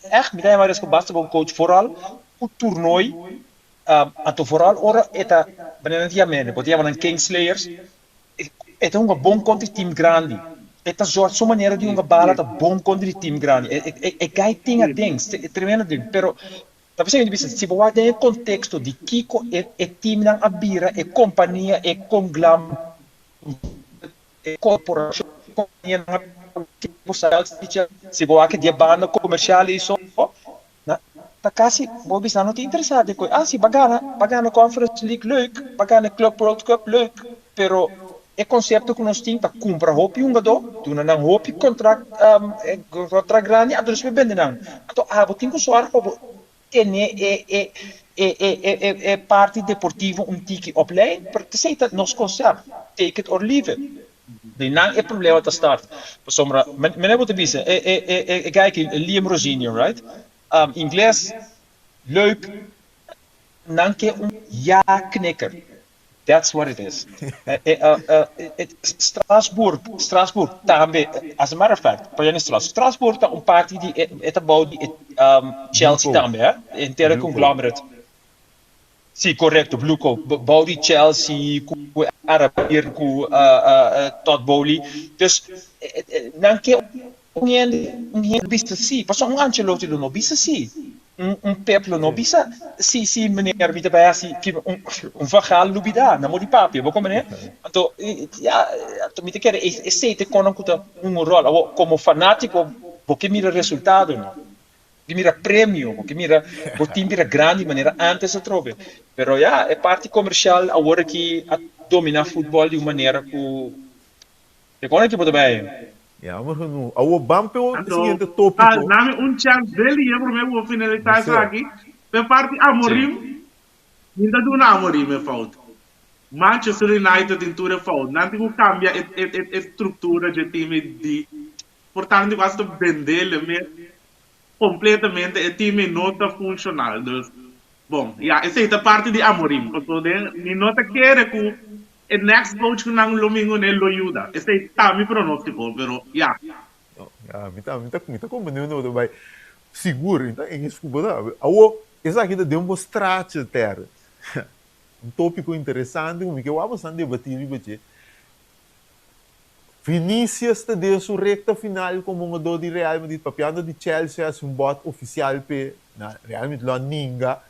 ègt mi ta haña Maresca basta bon coach, vooral ku toernooi. Anto vooral ora e ta, manera nan ta yama hende, bo ta yama nan Kingslayers, e ta hunga bon kontra di team grandi. E ta zòrg su manera di hunga bala ta bon kontra di team grandi. E guy tin aden, e tremendo den. Pero ta bisa mi ta bisa, si bo wak den e konteksto di kiko e teamnan a bira, e kompania, e konglam, e korporashon, kompanianan a bira, si bo wak di e banda komersial ei so, Na ta casi bo bisa no ta interesa den koe. Ah si ba gana, ba gana Conference League leuk, ba gana Club World Cup leuk, pero e concepto cu nos tin ta cumpra hopi hungador, duna nan hopi contract contract grandi anto despues bende nan. Anto abo tin cu zorg pa bo tene e e e e e e parti deportivo un tiki op lijn, pero esey ta nos concept, take it or leave it. Di nan e problema ta start. Pasobra, manera bo ta bisa, e e e e guy aki, Liam Rosinio, right? Ingles, leuk, nan ke un ja-knikker. That's what it is. Strasbourg, Strasbourg tambe, as a matter of fact, pa yende Strasbourg, Strasbourg ta un parti di e, e ta bou di e Chelsea tambe, hè? Henter e conglomerate. Sí, korekto, Blueco, bou di Chelsea ku Arabier ku Todd Boehly. Dus nan ke un hende un hende bisa sí, pasobra un Ancelotti lo no bisa sí, un un Pep lo no bisa sí, sí meneer mi ta bai hasi un un Van Gaal lubida, nan por di papia, bo komprende? Anto ya, anto mi ta kere esei ta e konan ku ta hunga un ròl. Awor komo fanátiko bo ke mira resultado no. Bo ke mira premio, bo ke mira bo team bira grandi manera antes atrobe. Pero ya, e parti comercial awor aki a domina futbol di un manera cu te con ekipo ta bay. Jammer genoeg. Awor ban p'e siguiente topico. Anto, dame un chance deli e prome cu bo finalisa esaki. P'e parti Amorim, mi ta duna Amorim e fout. Manchester United tin tur e fout. Nan tin cu cambia e structura dje team di Por tanto cu hasta bendele mes completamente e team ei no ta funcional. Dus, bon, ya, esey ta parti di Amorim. Pasobra den, mi no ta kere cu e next coach cu nan lo bin cune lo yuda. Esey ta mi pronostico, pero ya. No, ya, mi ta, mi ta, mi ta comprende unda bo ta bay. Sigur, mi ta eens cu bo ta. Awor, esaki ta den bo straatje, Terrence. Un topico interesante cu mi ke wak bo san debati riba dje. Vinicius ta den su recta final como hungador di Real Madrid papiando di Chelsea haci un bot oficial p'e na Real Madrid lo a ninga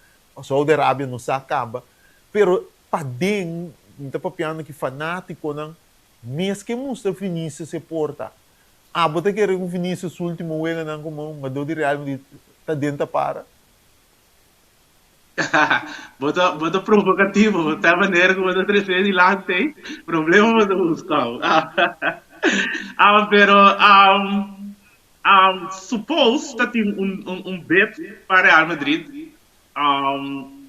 Saudi Arabia no sa caba pero paden mi ta papiando ki fanaticonan mes ke mustra Vinicius e porta abo ta kere cu Vinicius su ultimo weganan como hungador di Real Madrid ta den ta para? Bo ta bo ta provocativo, bo ta manera ku bo ta trese dilanti, problema bo ta buska. Ah, pero um, um, suppose ta tin un, un, un bid pa Real Madrid. Um,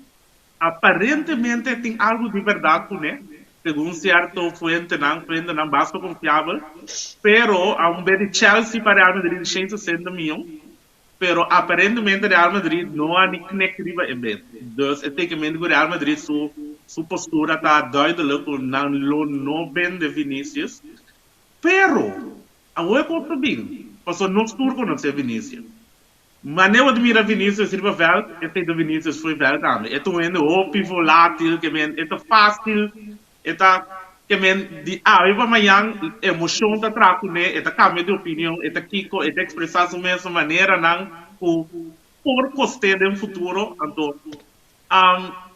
aparentemente tin algo di berdad cune, segun cierto fuentenan, fuentenan basta confiabel. Pero a un bid di Chelsea pa Real Madrid di 160 miyon. Pero aparentemente Real Madrid no a ni knek riba e bid. Dus e teken cu Real Madrid su, su postura ta duidelijk cu nan lo no bende Vinicius. Pero, awor cu ta bin, paso nos tur conoce Vinicius. Manera di mira Vinicius riba veld, e ta Vinicius fo'i veld tambe. E ta un hopi volátil, kiermen, e ta facil, e ta kiermen di awe pa mañan emocion ta traha cune, e ta cambia di opinion, e ta kiko, e ta expresa su mes maneranan cu por coste den futuro. Anto,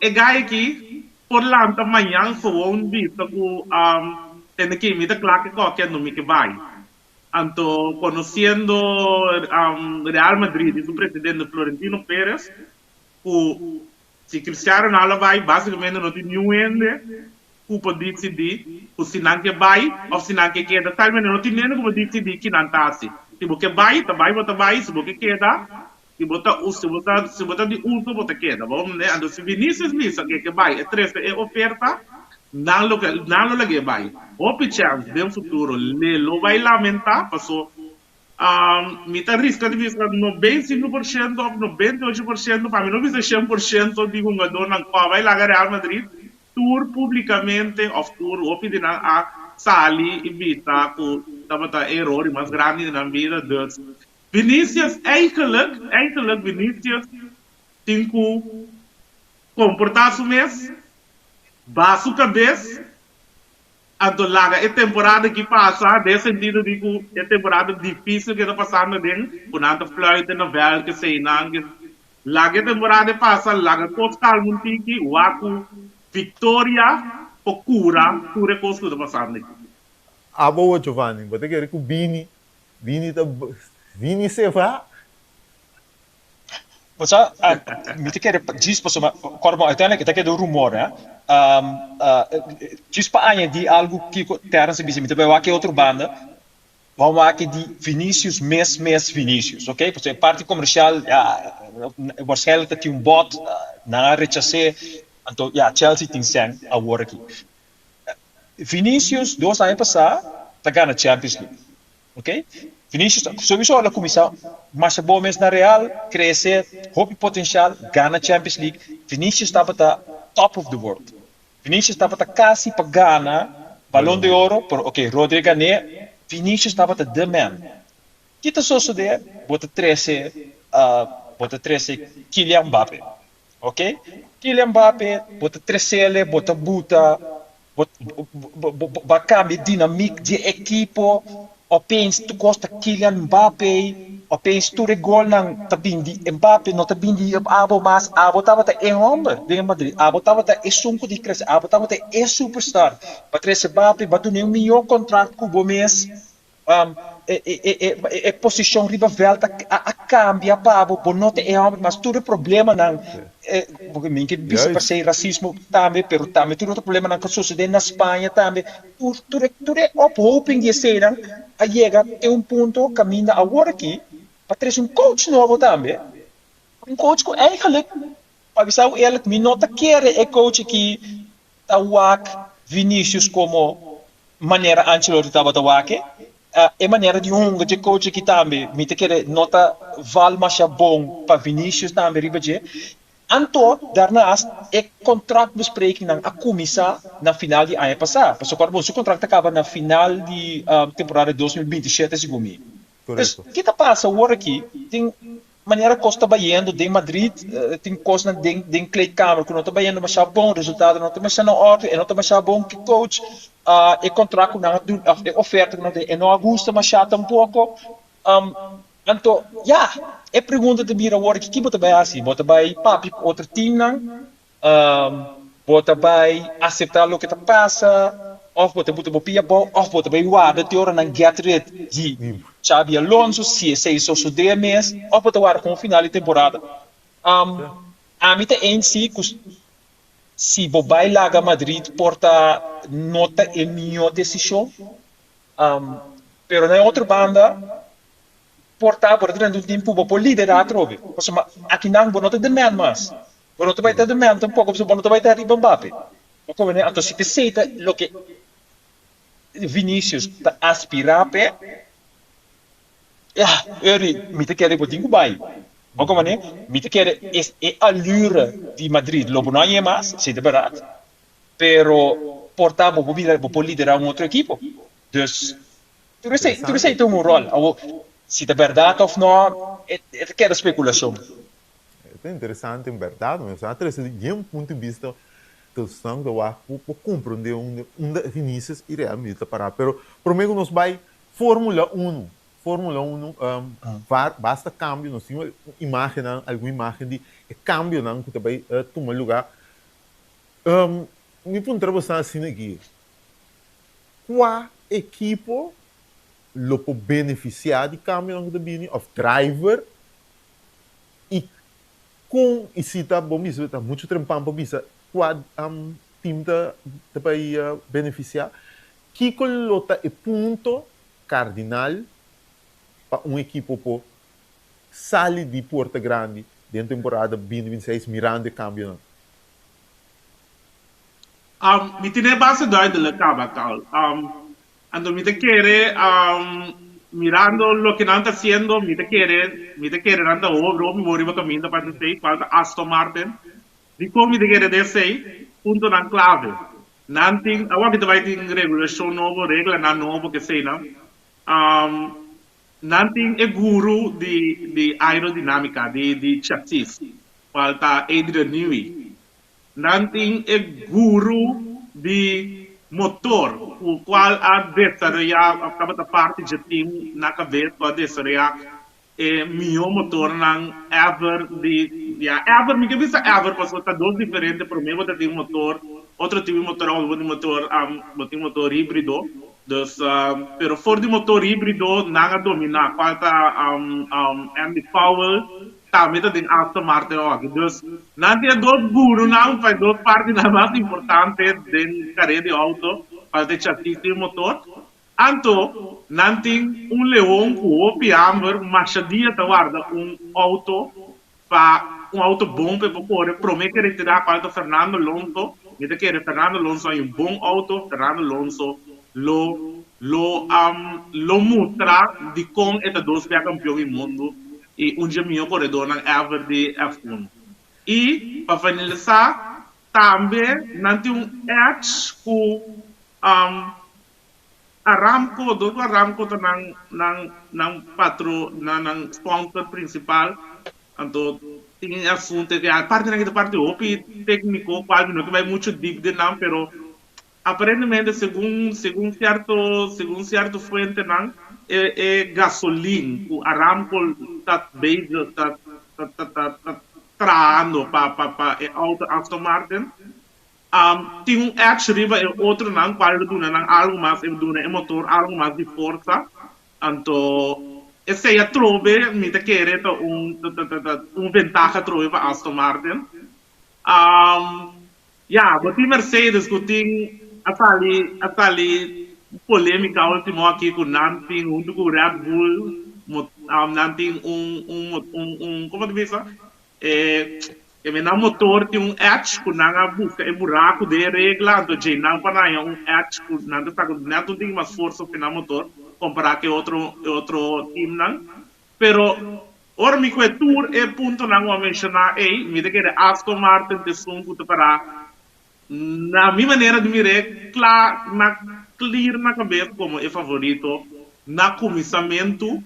e guy aki por lanta mañan gewoon bisa cu tende cu mi ta cla cu cualkier no mi ke bay. Anto, conociendo Real Madrid y su presidente Florentino Pérez, cu si Cristiano Ronaldo bay, basicamente no tin ningun hende cu por dicidi cu si nan ke bay of si nan ke keda. Tal manera no tin hende cu por dicidi ki nan ta haci. Si bo ke bay, ta bay bo ta bay. Si bo ke keda, si bo ta si bo ta si bo ta di uso, bo ta keda. Bon, ne? Anto si Vinicius bisa cu e ke bay, e trece e oferta, nan lo nan lo lag'e bay. Hopi chance den futuro le lo bay lamenta paso mi ta risca di bisa 95% of 98%, pa mi no bisa 100% di hungadornan cu a bay laga Real Madrid, tur publicamente of tur hopi di nan a sali y bisa cu tabata error mas grandi di nan bida. Dus Vinicius eigenlijk, eigenlijk Vinicius tin cu comporta su mes, baha su cabes, anto laga e temporada aki pasa, den sentido di cu e temporada dificil cu ta pasando den, cu nan ta fluiten na veld, cu esey nan, laga e temporada pasa, laga cos calma un tiki, wak cu victoria por cura tur e cos cu ta pasando aki. Abo, Giovanni, bo ta kere cu Vini, Vini ta, Vini se va? Bo sa, mi ta kere djis pasobra, kòrda bon, uiteindelijk e ta keda un rumor, hè. Djis pa añadí algu kiko Terence a bisa, mi ta bai wak e otro banda, ban wak e di Vinicius mes mes Vinicius, ok? Pasobra e parti komersial, ya, waarschijnlijk ta tin un bot, nan a rechas'é, anto ya, Chelsea tin sèn awor aki. Vinicius dos aña pasá ta gana Champions League. Ok Vinicius souiso el a cuminsa masha bon mes na Real, crece, hopi potencial, gana Champions League. Vinicius tabata top of the world. Vinicius tabata casi pa gana Balon de Oro, pero ok Rodri gané, Vinicius tabata the man. Ki ta sosode? Bo ta trece bo ta trece Kylian Mbappe. Ok Kylian Mbappe bo ta trecele, bo ta buta Bo bo a cambia dinamiek di e ekipo, opeens tur cos ta Kylian Mbappe, opeens tur e golnan ta bin di Mbappe, no ta bin di abo mas, abo tabata e homber den Madrid, abo tabata esun cu di crece, abo tabata e superstar, bo a trece Mbappe, bo a dun'e un miho contract cu bo mes. E posicion riba veld a cambia pa bo, bo no ta e homber mas, tur e problemanan, mi ke bisa pa sey racismo tambe, pero tambe tur otro problemanan cu a sucede na Spaña tambe, tur e ophoping di eseynan a yega te un punto caminda awor aki pa trece un coach nobo tambe, un coach cu eigenlijk, pa bisa bo eerlijk, mi no ta kere e coach aki ta wak Vinicius como manera Ancelotti tabata wak e. E manera di hunga dje coach aki tambe mi ta kere no ta val masha bon pa Vinicius tambe riba dje. Anto daarnaast e contractbesprekingnan a cuminsa na final di aña pasa. Pasobra bon su contract ta caba na final di temporada 2027 segun mi. Dus ki ta pasa awor aki tin Manera kos ta bayendo den Madrid, tin kosnan den den kleedkamer ku no ta bayendo masha bon, resultado no ta masha na orde, e no ta masha bon ku coach, e kontrakt ku nan a duna òf e oferta ku nan a duna e no a gusta masha tampoko. Anto ya, e pregunta ta bira awor ki bo ta bai hasi? Bo ta bai papia ku otro teamnan? Bo ta bai aseptá loke ta pasa òf bo ta buta bo pia abou òf bo ta bai warda te ora nan get rid di Xabi Alonso, si esei sosodé mes, òf bo ta warda kon final di temporada. Ami ta eens si ku si bo bai laga Madrid por ta no ta e mihó desishon. Pero na e otro banda, por ta bo ta drenta un team ku bo por liderá atrobe. Pasobra akinan bo no ta the man mas. Bo no ta bai ta the man tampoko pasobra bo no ta bai ta riba Mbappe. Bo komprende? Anto si p'esei ta loke Vinicius ta aspirá p'e, ya, Ernie, mi ta kere bo tin ku bai. Bo komprende? Mi ta kere es e allure di Madrid lo bo no hañ'é mas, esei ta bèrdat. Pero por ta bo por bira, bo por liderá un otro ekipo. Dus, tur esei, tur esei ta un ròl. Awor, si ta bèrdat òf nò, e ta keda spekulashon. E ta interesante en bèrdat, mi a trese di yen punto di bista ku ta wak ku por komprondé unda unda Vinicius i Real Madrid ta pará. Pero promé ku nos bai Fórmula Uno, Fórmula Uno basta kambio, nos tin imágennan, algun imágen di e kambionan ku ta bai tuma lugá. Mi puntra boso asina aki, kua ekipo lo por benefisiá di kambionan ku ta bini òf driver i kon i si ta bo bisa ta muchu trempan pa bisa kua tim ta ta bai benefisiá? Kiko lo ta e punto kardinal pa un ekipo por sali di Puerta Grandi den temporada 2026 mirando e kambionan? Mi tin e base duidelijk kaba, Carl. Anto mi ta kere, mirando loke nan ta hasiendo, mi ta kere, mi ta kere nan ta hopi hopi bon riba kaminda pa esei, kual ta Aston Martin. Dikon mi ta kere den esei? Puntonan klave. Nan tin, awor mi ta bai tin regulashon nobo, reglanan nobo, keseinan. Nan tin e guru di di aerodinamika, di di chasis, kual ta Adrian Newey. Nan tin e guru di motor ku kual a desaroyá òf tabata parti dje tim na kabes ku a desaroyá e mihó motornan ever di ya ever mi ke bisa ever pasobra ta dos diferente promé bo ta tin motor otro tipo di motor awor bo tin motor bo tin motor híbrido dus pero for di motor híbrido nan a dominá kual ta Andy Powell Tambe ta den Aston Martin hoki. Dus, nan tin e dos gurunan pa e dos partinan mas importante den carera di auto, cual ta e chasis y e motor. Anto, nan tin un leon cu hopi hamber, masha dia ta warda un auto pa un auto bon pa e por core prome ke retira, cual ta Fernando Alonso. Mi ta kere Fernando Alonso hay un bon auto, Fernando Alonso lo lo lo mustra dicon e ta dos bia campeon di mundo i un dje mihó koredónan ever di F1. I pa finalisá, tambe nan tin un edge ku Aramco, dor ku Aramco ta nan nan nan patro nan nan sponsor prinsipal, anto tin e asuntu ke aparte nan ke ta parti hopi tékniko kual mi no ke bai muchu dip den nan pero Aparentemente segun segun sierto segun sierto fuentenan e e gasolin ku Aramco ta bezig ta ta ta ta ta trahando pa pa pa e auto Aston Martin tin un edge riba e otronan kual lo duna nan algu mas e duna e motor algu mas di forsa anto esei atrobe mi ta kere ta un ta ta ta un ventaha atrobe pa Aston Martin. Ya, bo tin Mercedes ku tin a sali a sali polémika último aki ku nan tin huntu ku Red Bull nan tin un un un un komo ta bisa e e men nan motor tin un edge ku nan a buska e buraku den e regla anto djei nan por haña un edge ku nan ta saka nèt un tiki mas forsa ku nan motor kompará ku e otro e otro teamnan. Pero ora mi kue tur e puntonan ku a menshoná ei, mi ta kere Aston Martin ta esun ku ta pará na mi manera di mir'é kla na clear na kabes komo e favorito na kuminsamentu,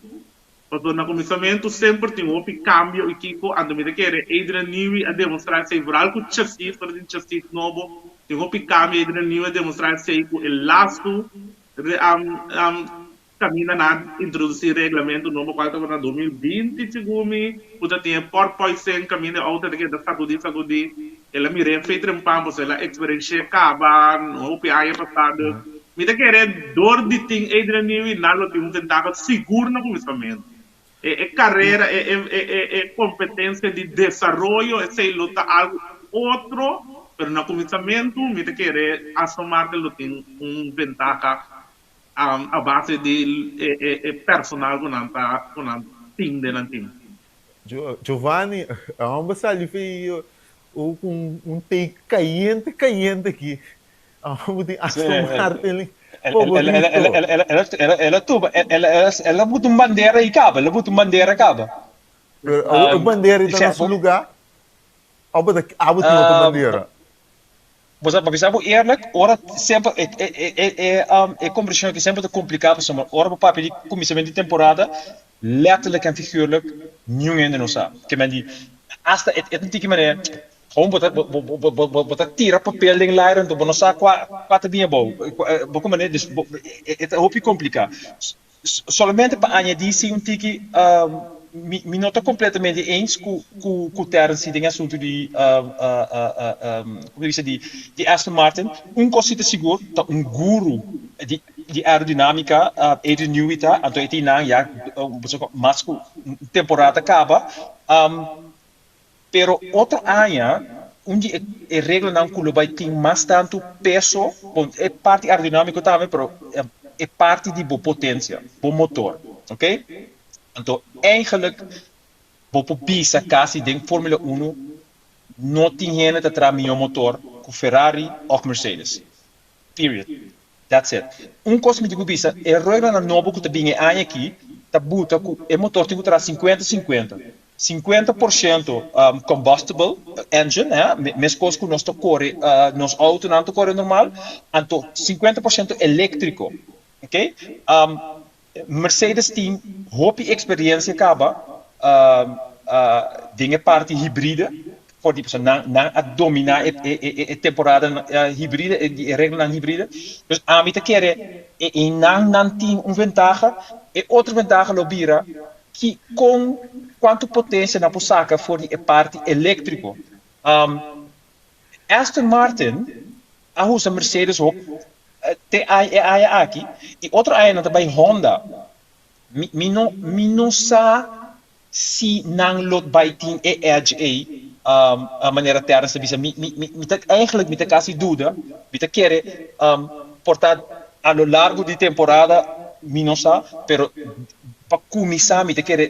pasobra na kuminsamentu semper tin hopi kambio i kiko, anto mi ta kere Adrian Newey a demostrá esei vooral ku chasis, ora tin chasis nobo tin hopi kambio, Adrian Newey a demostrá esei ku e lastu Caminda nan a introduci reglamento nobo cual tabata na 2020 segun mi cu ta tin e porpoising caminda e auto ta keda sacudi sacudi el a mira e fei trempan pasobra el a experiencia caba hopi aña pasa dus mi ta kere door di tin Adrian Newey nan lo tin un ventaha sigur na cuminsamentu e e carera e e e e competencia di desaroyo esey lo ta algo otro pero na cuminsamentu mi ta kere Aston Martin lo tin un ventaha. a base di e personal ku nan ta ku nan tin den nan tim. Giovanni, a sali fei ku un take kayente kayente aki. Abo tin Aston Martin favorito. El a tuba, el a buta un bandera i kaba, el a buta un bandera kaba. Pero e bandera ta na su lugá? Abo ta abo tin otro bandera? Bo sa, pa bisa bo eerlijk, ora semper e e e e e kombersashon aki semper ta kompliká pasobra ora bo papia di kuminsamentu di temporada, letterlijk en figuurlijk niun hende no sa. Ke men di asta e ta un tiki manera gewoon bo ta bo bo bo bo ta tira papel den laira anto bo no sa kua kua ta bin abou. Bo komprende? Dus bo e ta hopi kompliká. Solamente pa añadí si un tiki mi mi no ta kompletamente eens ku ku ku Terence den e asuntu di komo ta bisa di di Aston Martin. Un kos si ta sigur ta un guru di di aerodinamika Adrian Newey ta anto e tin nan ya mas ku un temporada kaba. Pero otro aña un di e reglanan ku lo bai tin mas tantu peso, bon e parti aerodinamiko tambe pero e parti di bo potensia, bo motor, ok? Anto eigenlijk bo por bisa kasi den Formula Uno no tin hende ta traha mihó motor ku Ferrari òf Mercedes. Period. That's it. Un kos mi tin ku bisa, e reglanan nobo ku ta bin e aña aki ta buta ku e motor tin ku traha sinkuenta sinkuenta. 50% combustible engine, hè, meskos ku nos ta kore, nos outonan ta kore normal, anto 50% eléktriko. Ok? Mercedes tin hopi eksperensia kaba den e parti hibride, for di pasobra nan nan a dominá e e e temporada hibride, e reglanan hibride. Dus ami ta kere e nan nan tin un ventaha, e otro ventaha lo bira ki kon kuantu potensia nan por saka for di e parti eléktriko. Aston Martin a usa Mercedes hopi te e aña aki y otro aña nan ta bay Honda. Mi mi no mi no sa si nan lo bay tin e edge ey manera Terence ta bisa. Mi mi mi ta eigenlijk mi ta casi duda, mi ta kere por ta a lo largo di temporada mi no sa, pero pa cuminsa mi ta kere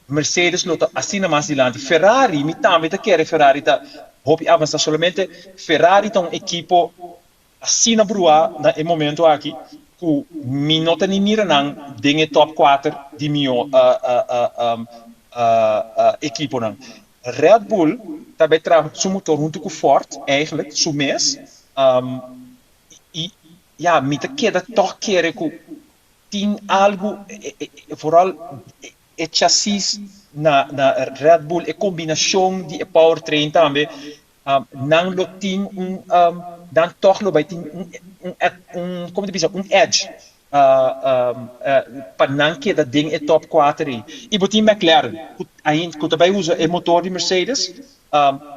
Mercedes lo ta asina mas dilanti. Ferrari, mi tambe ta kere Ferrari ta hopi avansa. Solamente Ferrari ta un ekipo asina bruá na e momento aki ku mi no ta ni mira nan den e top kuater di mihó ekiponan. Red Bull ta bai traha su motor huntu ku Ford eigenlijk su mes i ya mi ta keda tòg kere ku tin algu vooral e chasis na na Red Bull e combinacion di e powertrain tambe nan lo tin un nan toch lo bay tin un un un como ta bisa un edge pa nan keda den e top cuater ey y bo tin McLaren cu ainda cu ta bay usa e motor di Mercedes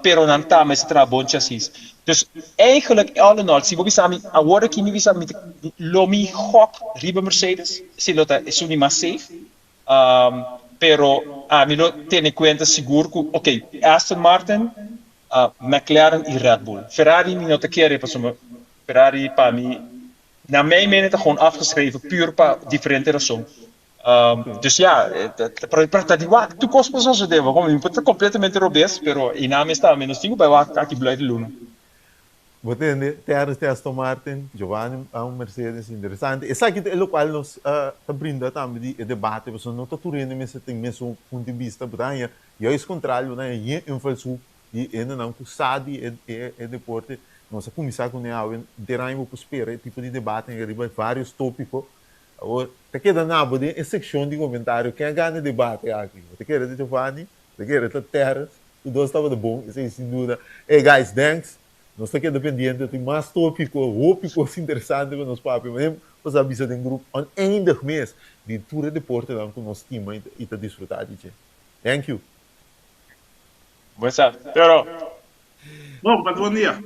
pero nan ta mester traha bon chasis. Dus eigenlijk all in all si bo bisa mi awor aki mi bisa mi lo mi gok riba Mercedes si lo ta esun di mas safe pero ami lo tene cuenta sigur cu ok Aston Martin, McLaren y Red Bull. Ferrari mi no ta kere pasobra Ferrari pa mi na mijn mening ta gewoon afgeschreven puur pa diferente razon. Dus ja, pero ta di wak tur kos por sosodé, bo mi por ta kompletamente robes, pero i nan mes tambe nos tin ku bai wak aki blui di luna. Bo tende, Terence di Aston Martin, Giovanni a un Mercedes, interesante. Esaki ta e lokual nos ta brinda tambe di e debate, pasobra no ta tur hende mester tin mesun punto di bista, bo ta haña juist kontrario, bo ta haña yen invalshoek di hendenan ku sa di e deporte. Nos a kuminsá kuné awe, henter aña bo por spera e tipo di debate riba vários tópiko. Awor, ta keda na bo den e sekshon di komentario ken a gana e debate aki. Bo ta kere ta Giovanni, bo ta kere ta Terence, tur dos tabata bon, esei sin duda. Ey guys, thanks. Nos ta keda pendiente, tin mas topiko, hopi kos interesante ku nos papia. Manera bo sa bisa den grup oneindig mes di tur e deportenan ku nos stima i ta disfruta di dje. Thank you. Buen sa. Pero. Bon, pasa bon dia.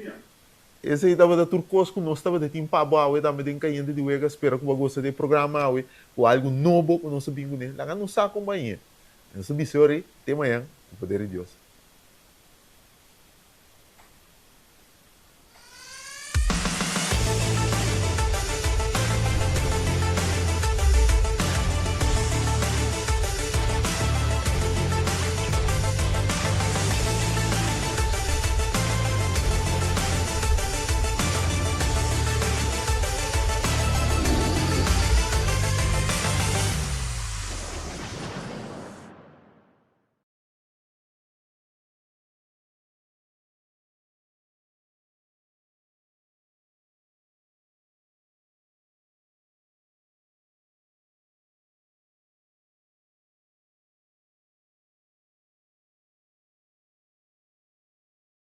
Esei tabata tur kos ku nos tabata tin pa bo awe tambe den Kayente di Wega. Spera ku bo a gosta di e programa awe, ku algu nobo ku nos a bin kuné. Laga nos sa kompañe. Nos ta bisa ora ei, te mañan, ku poder di Dios.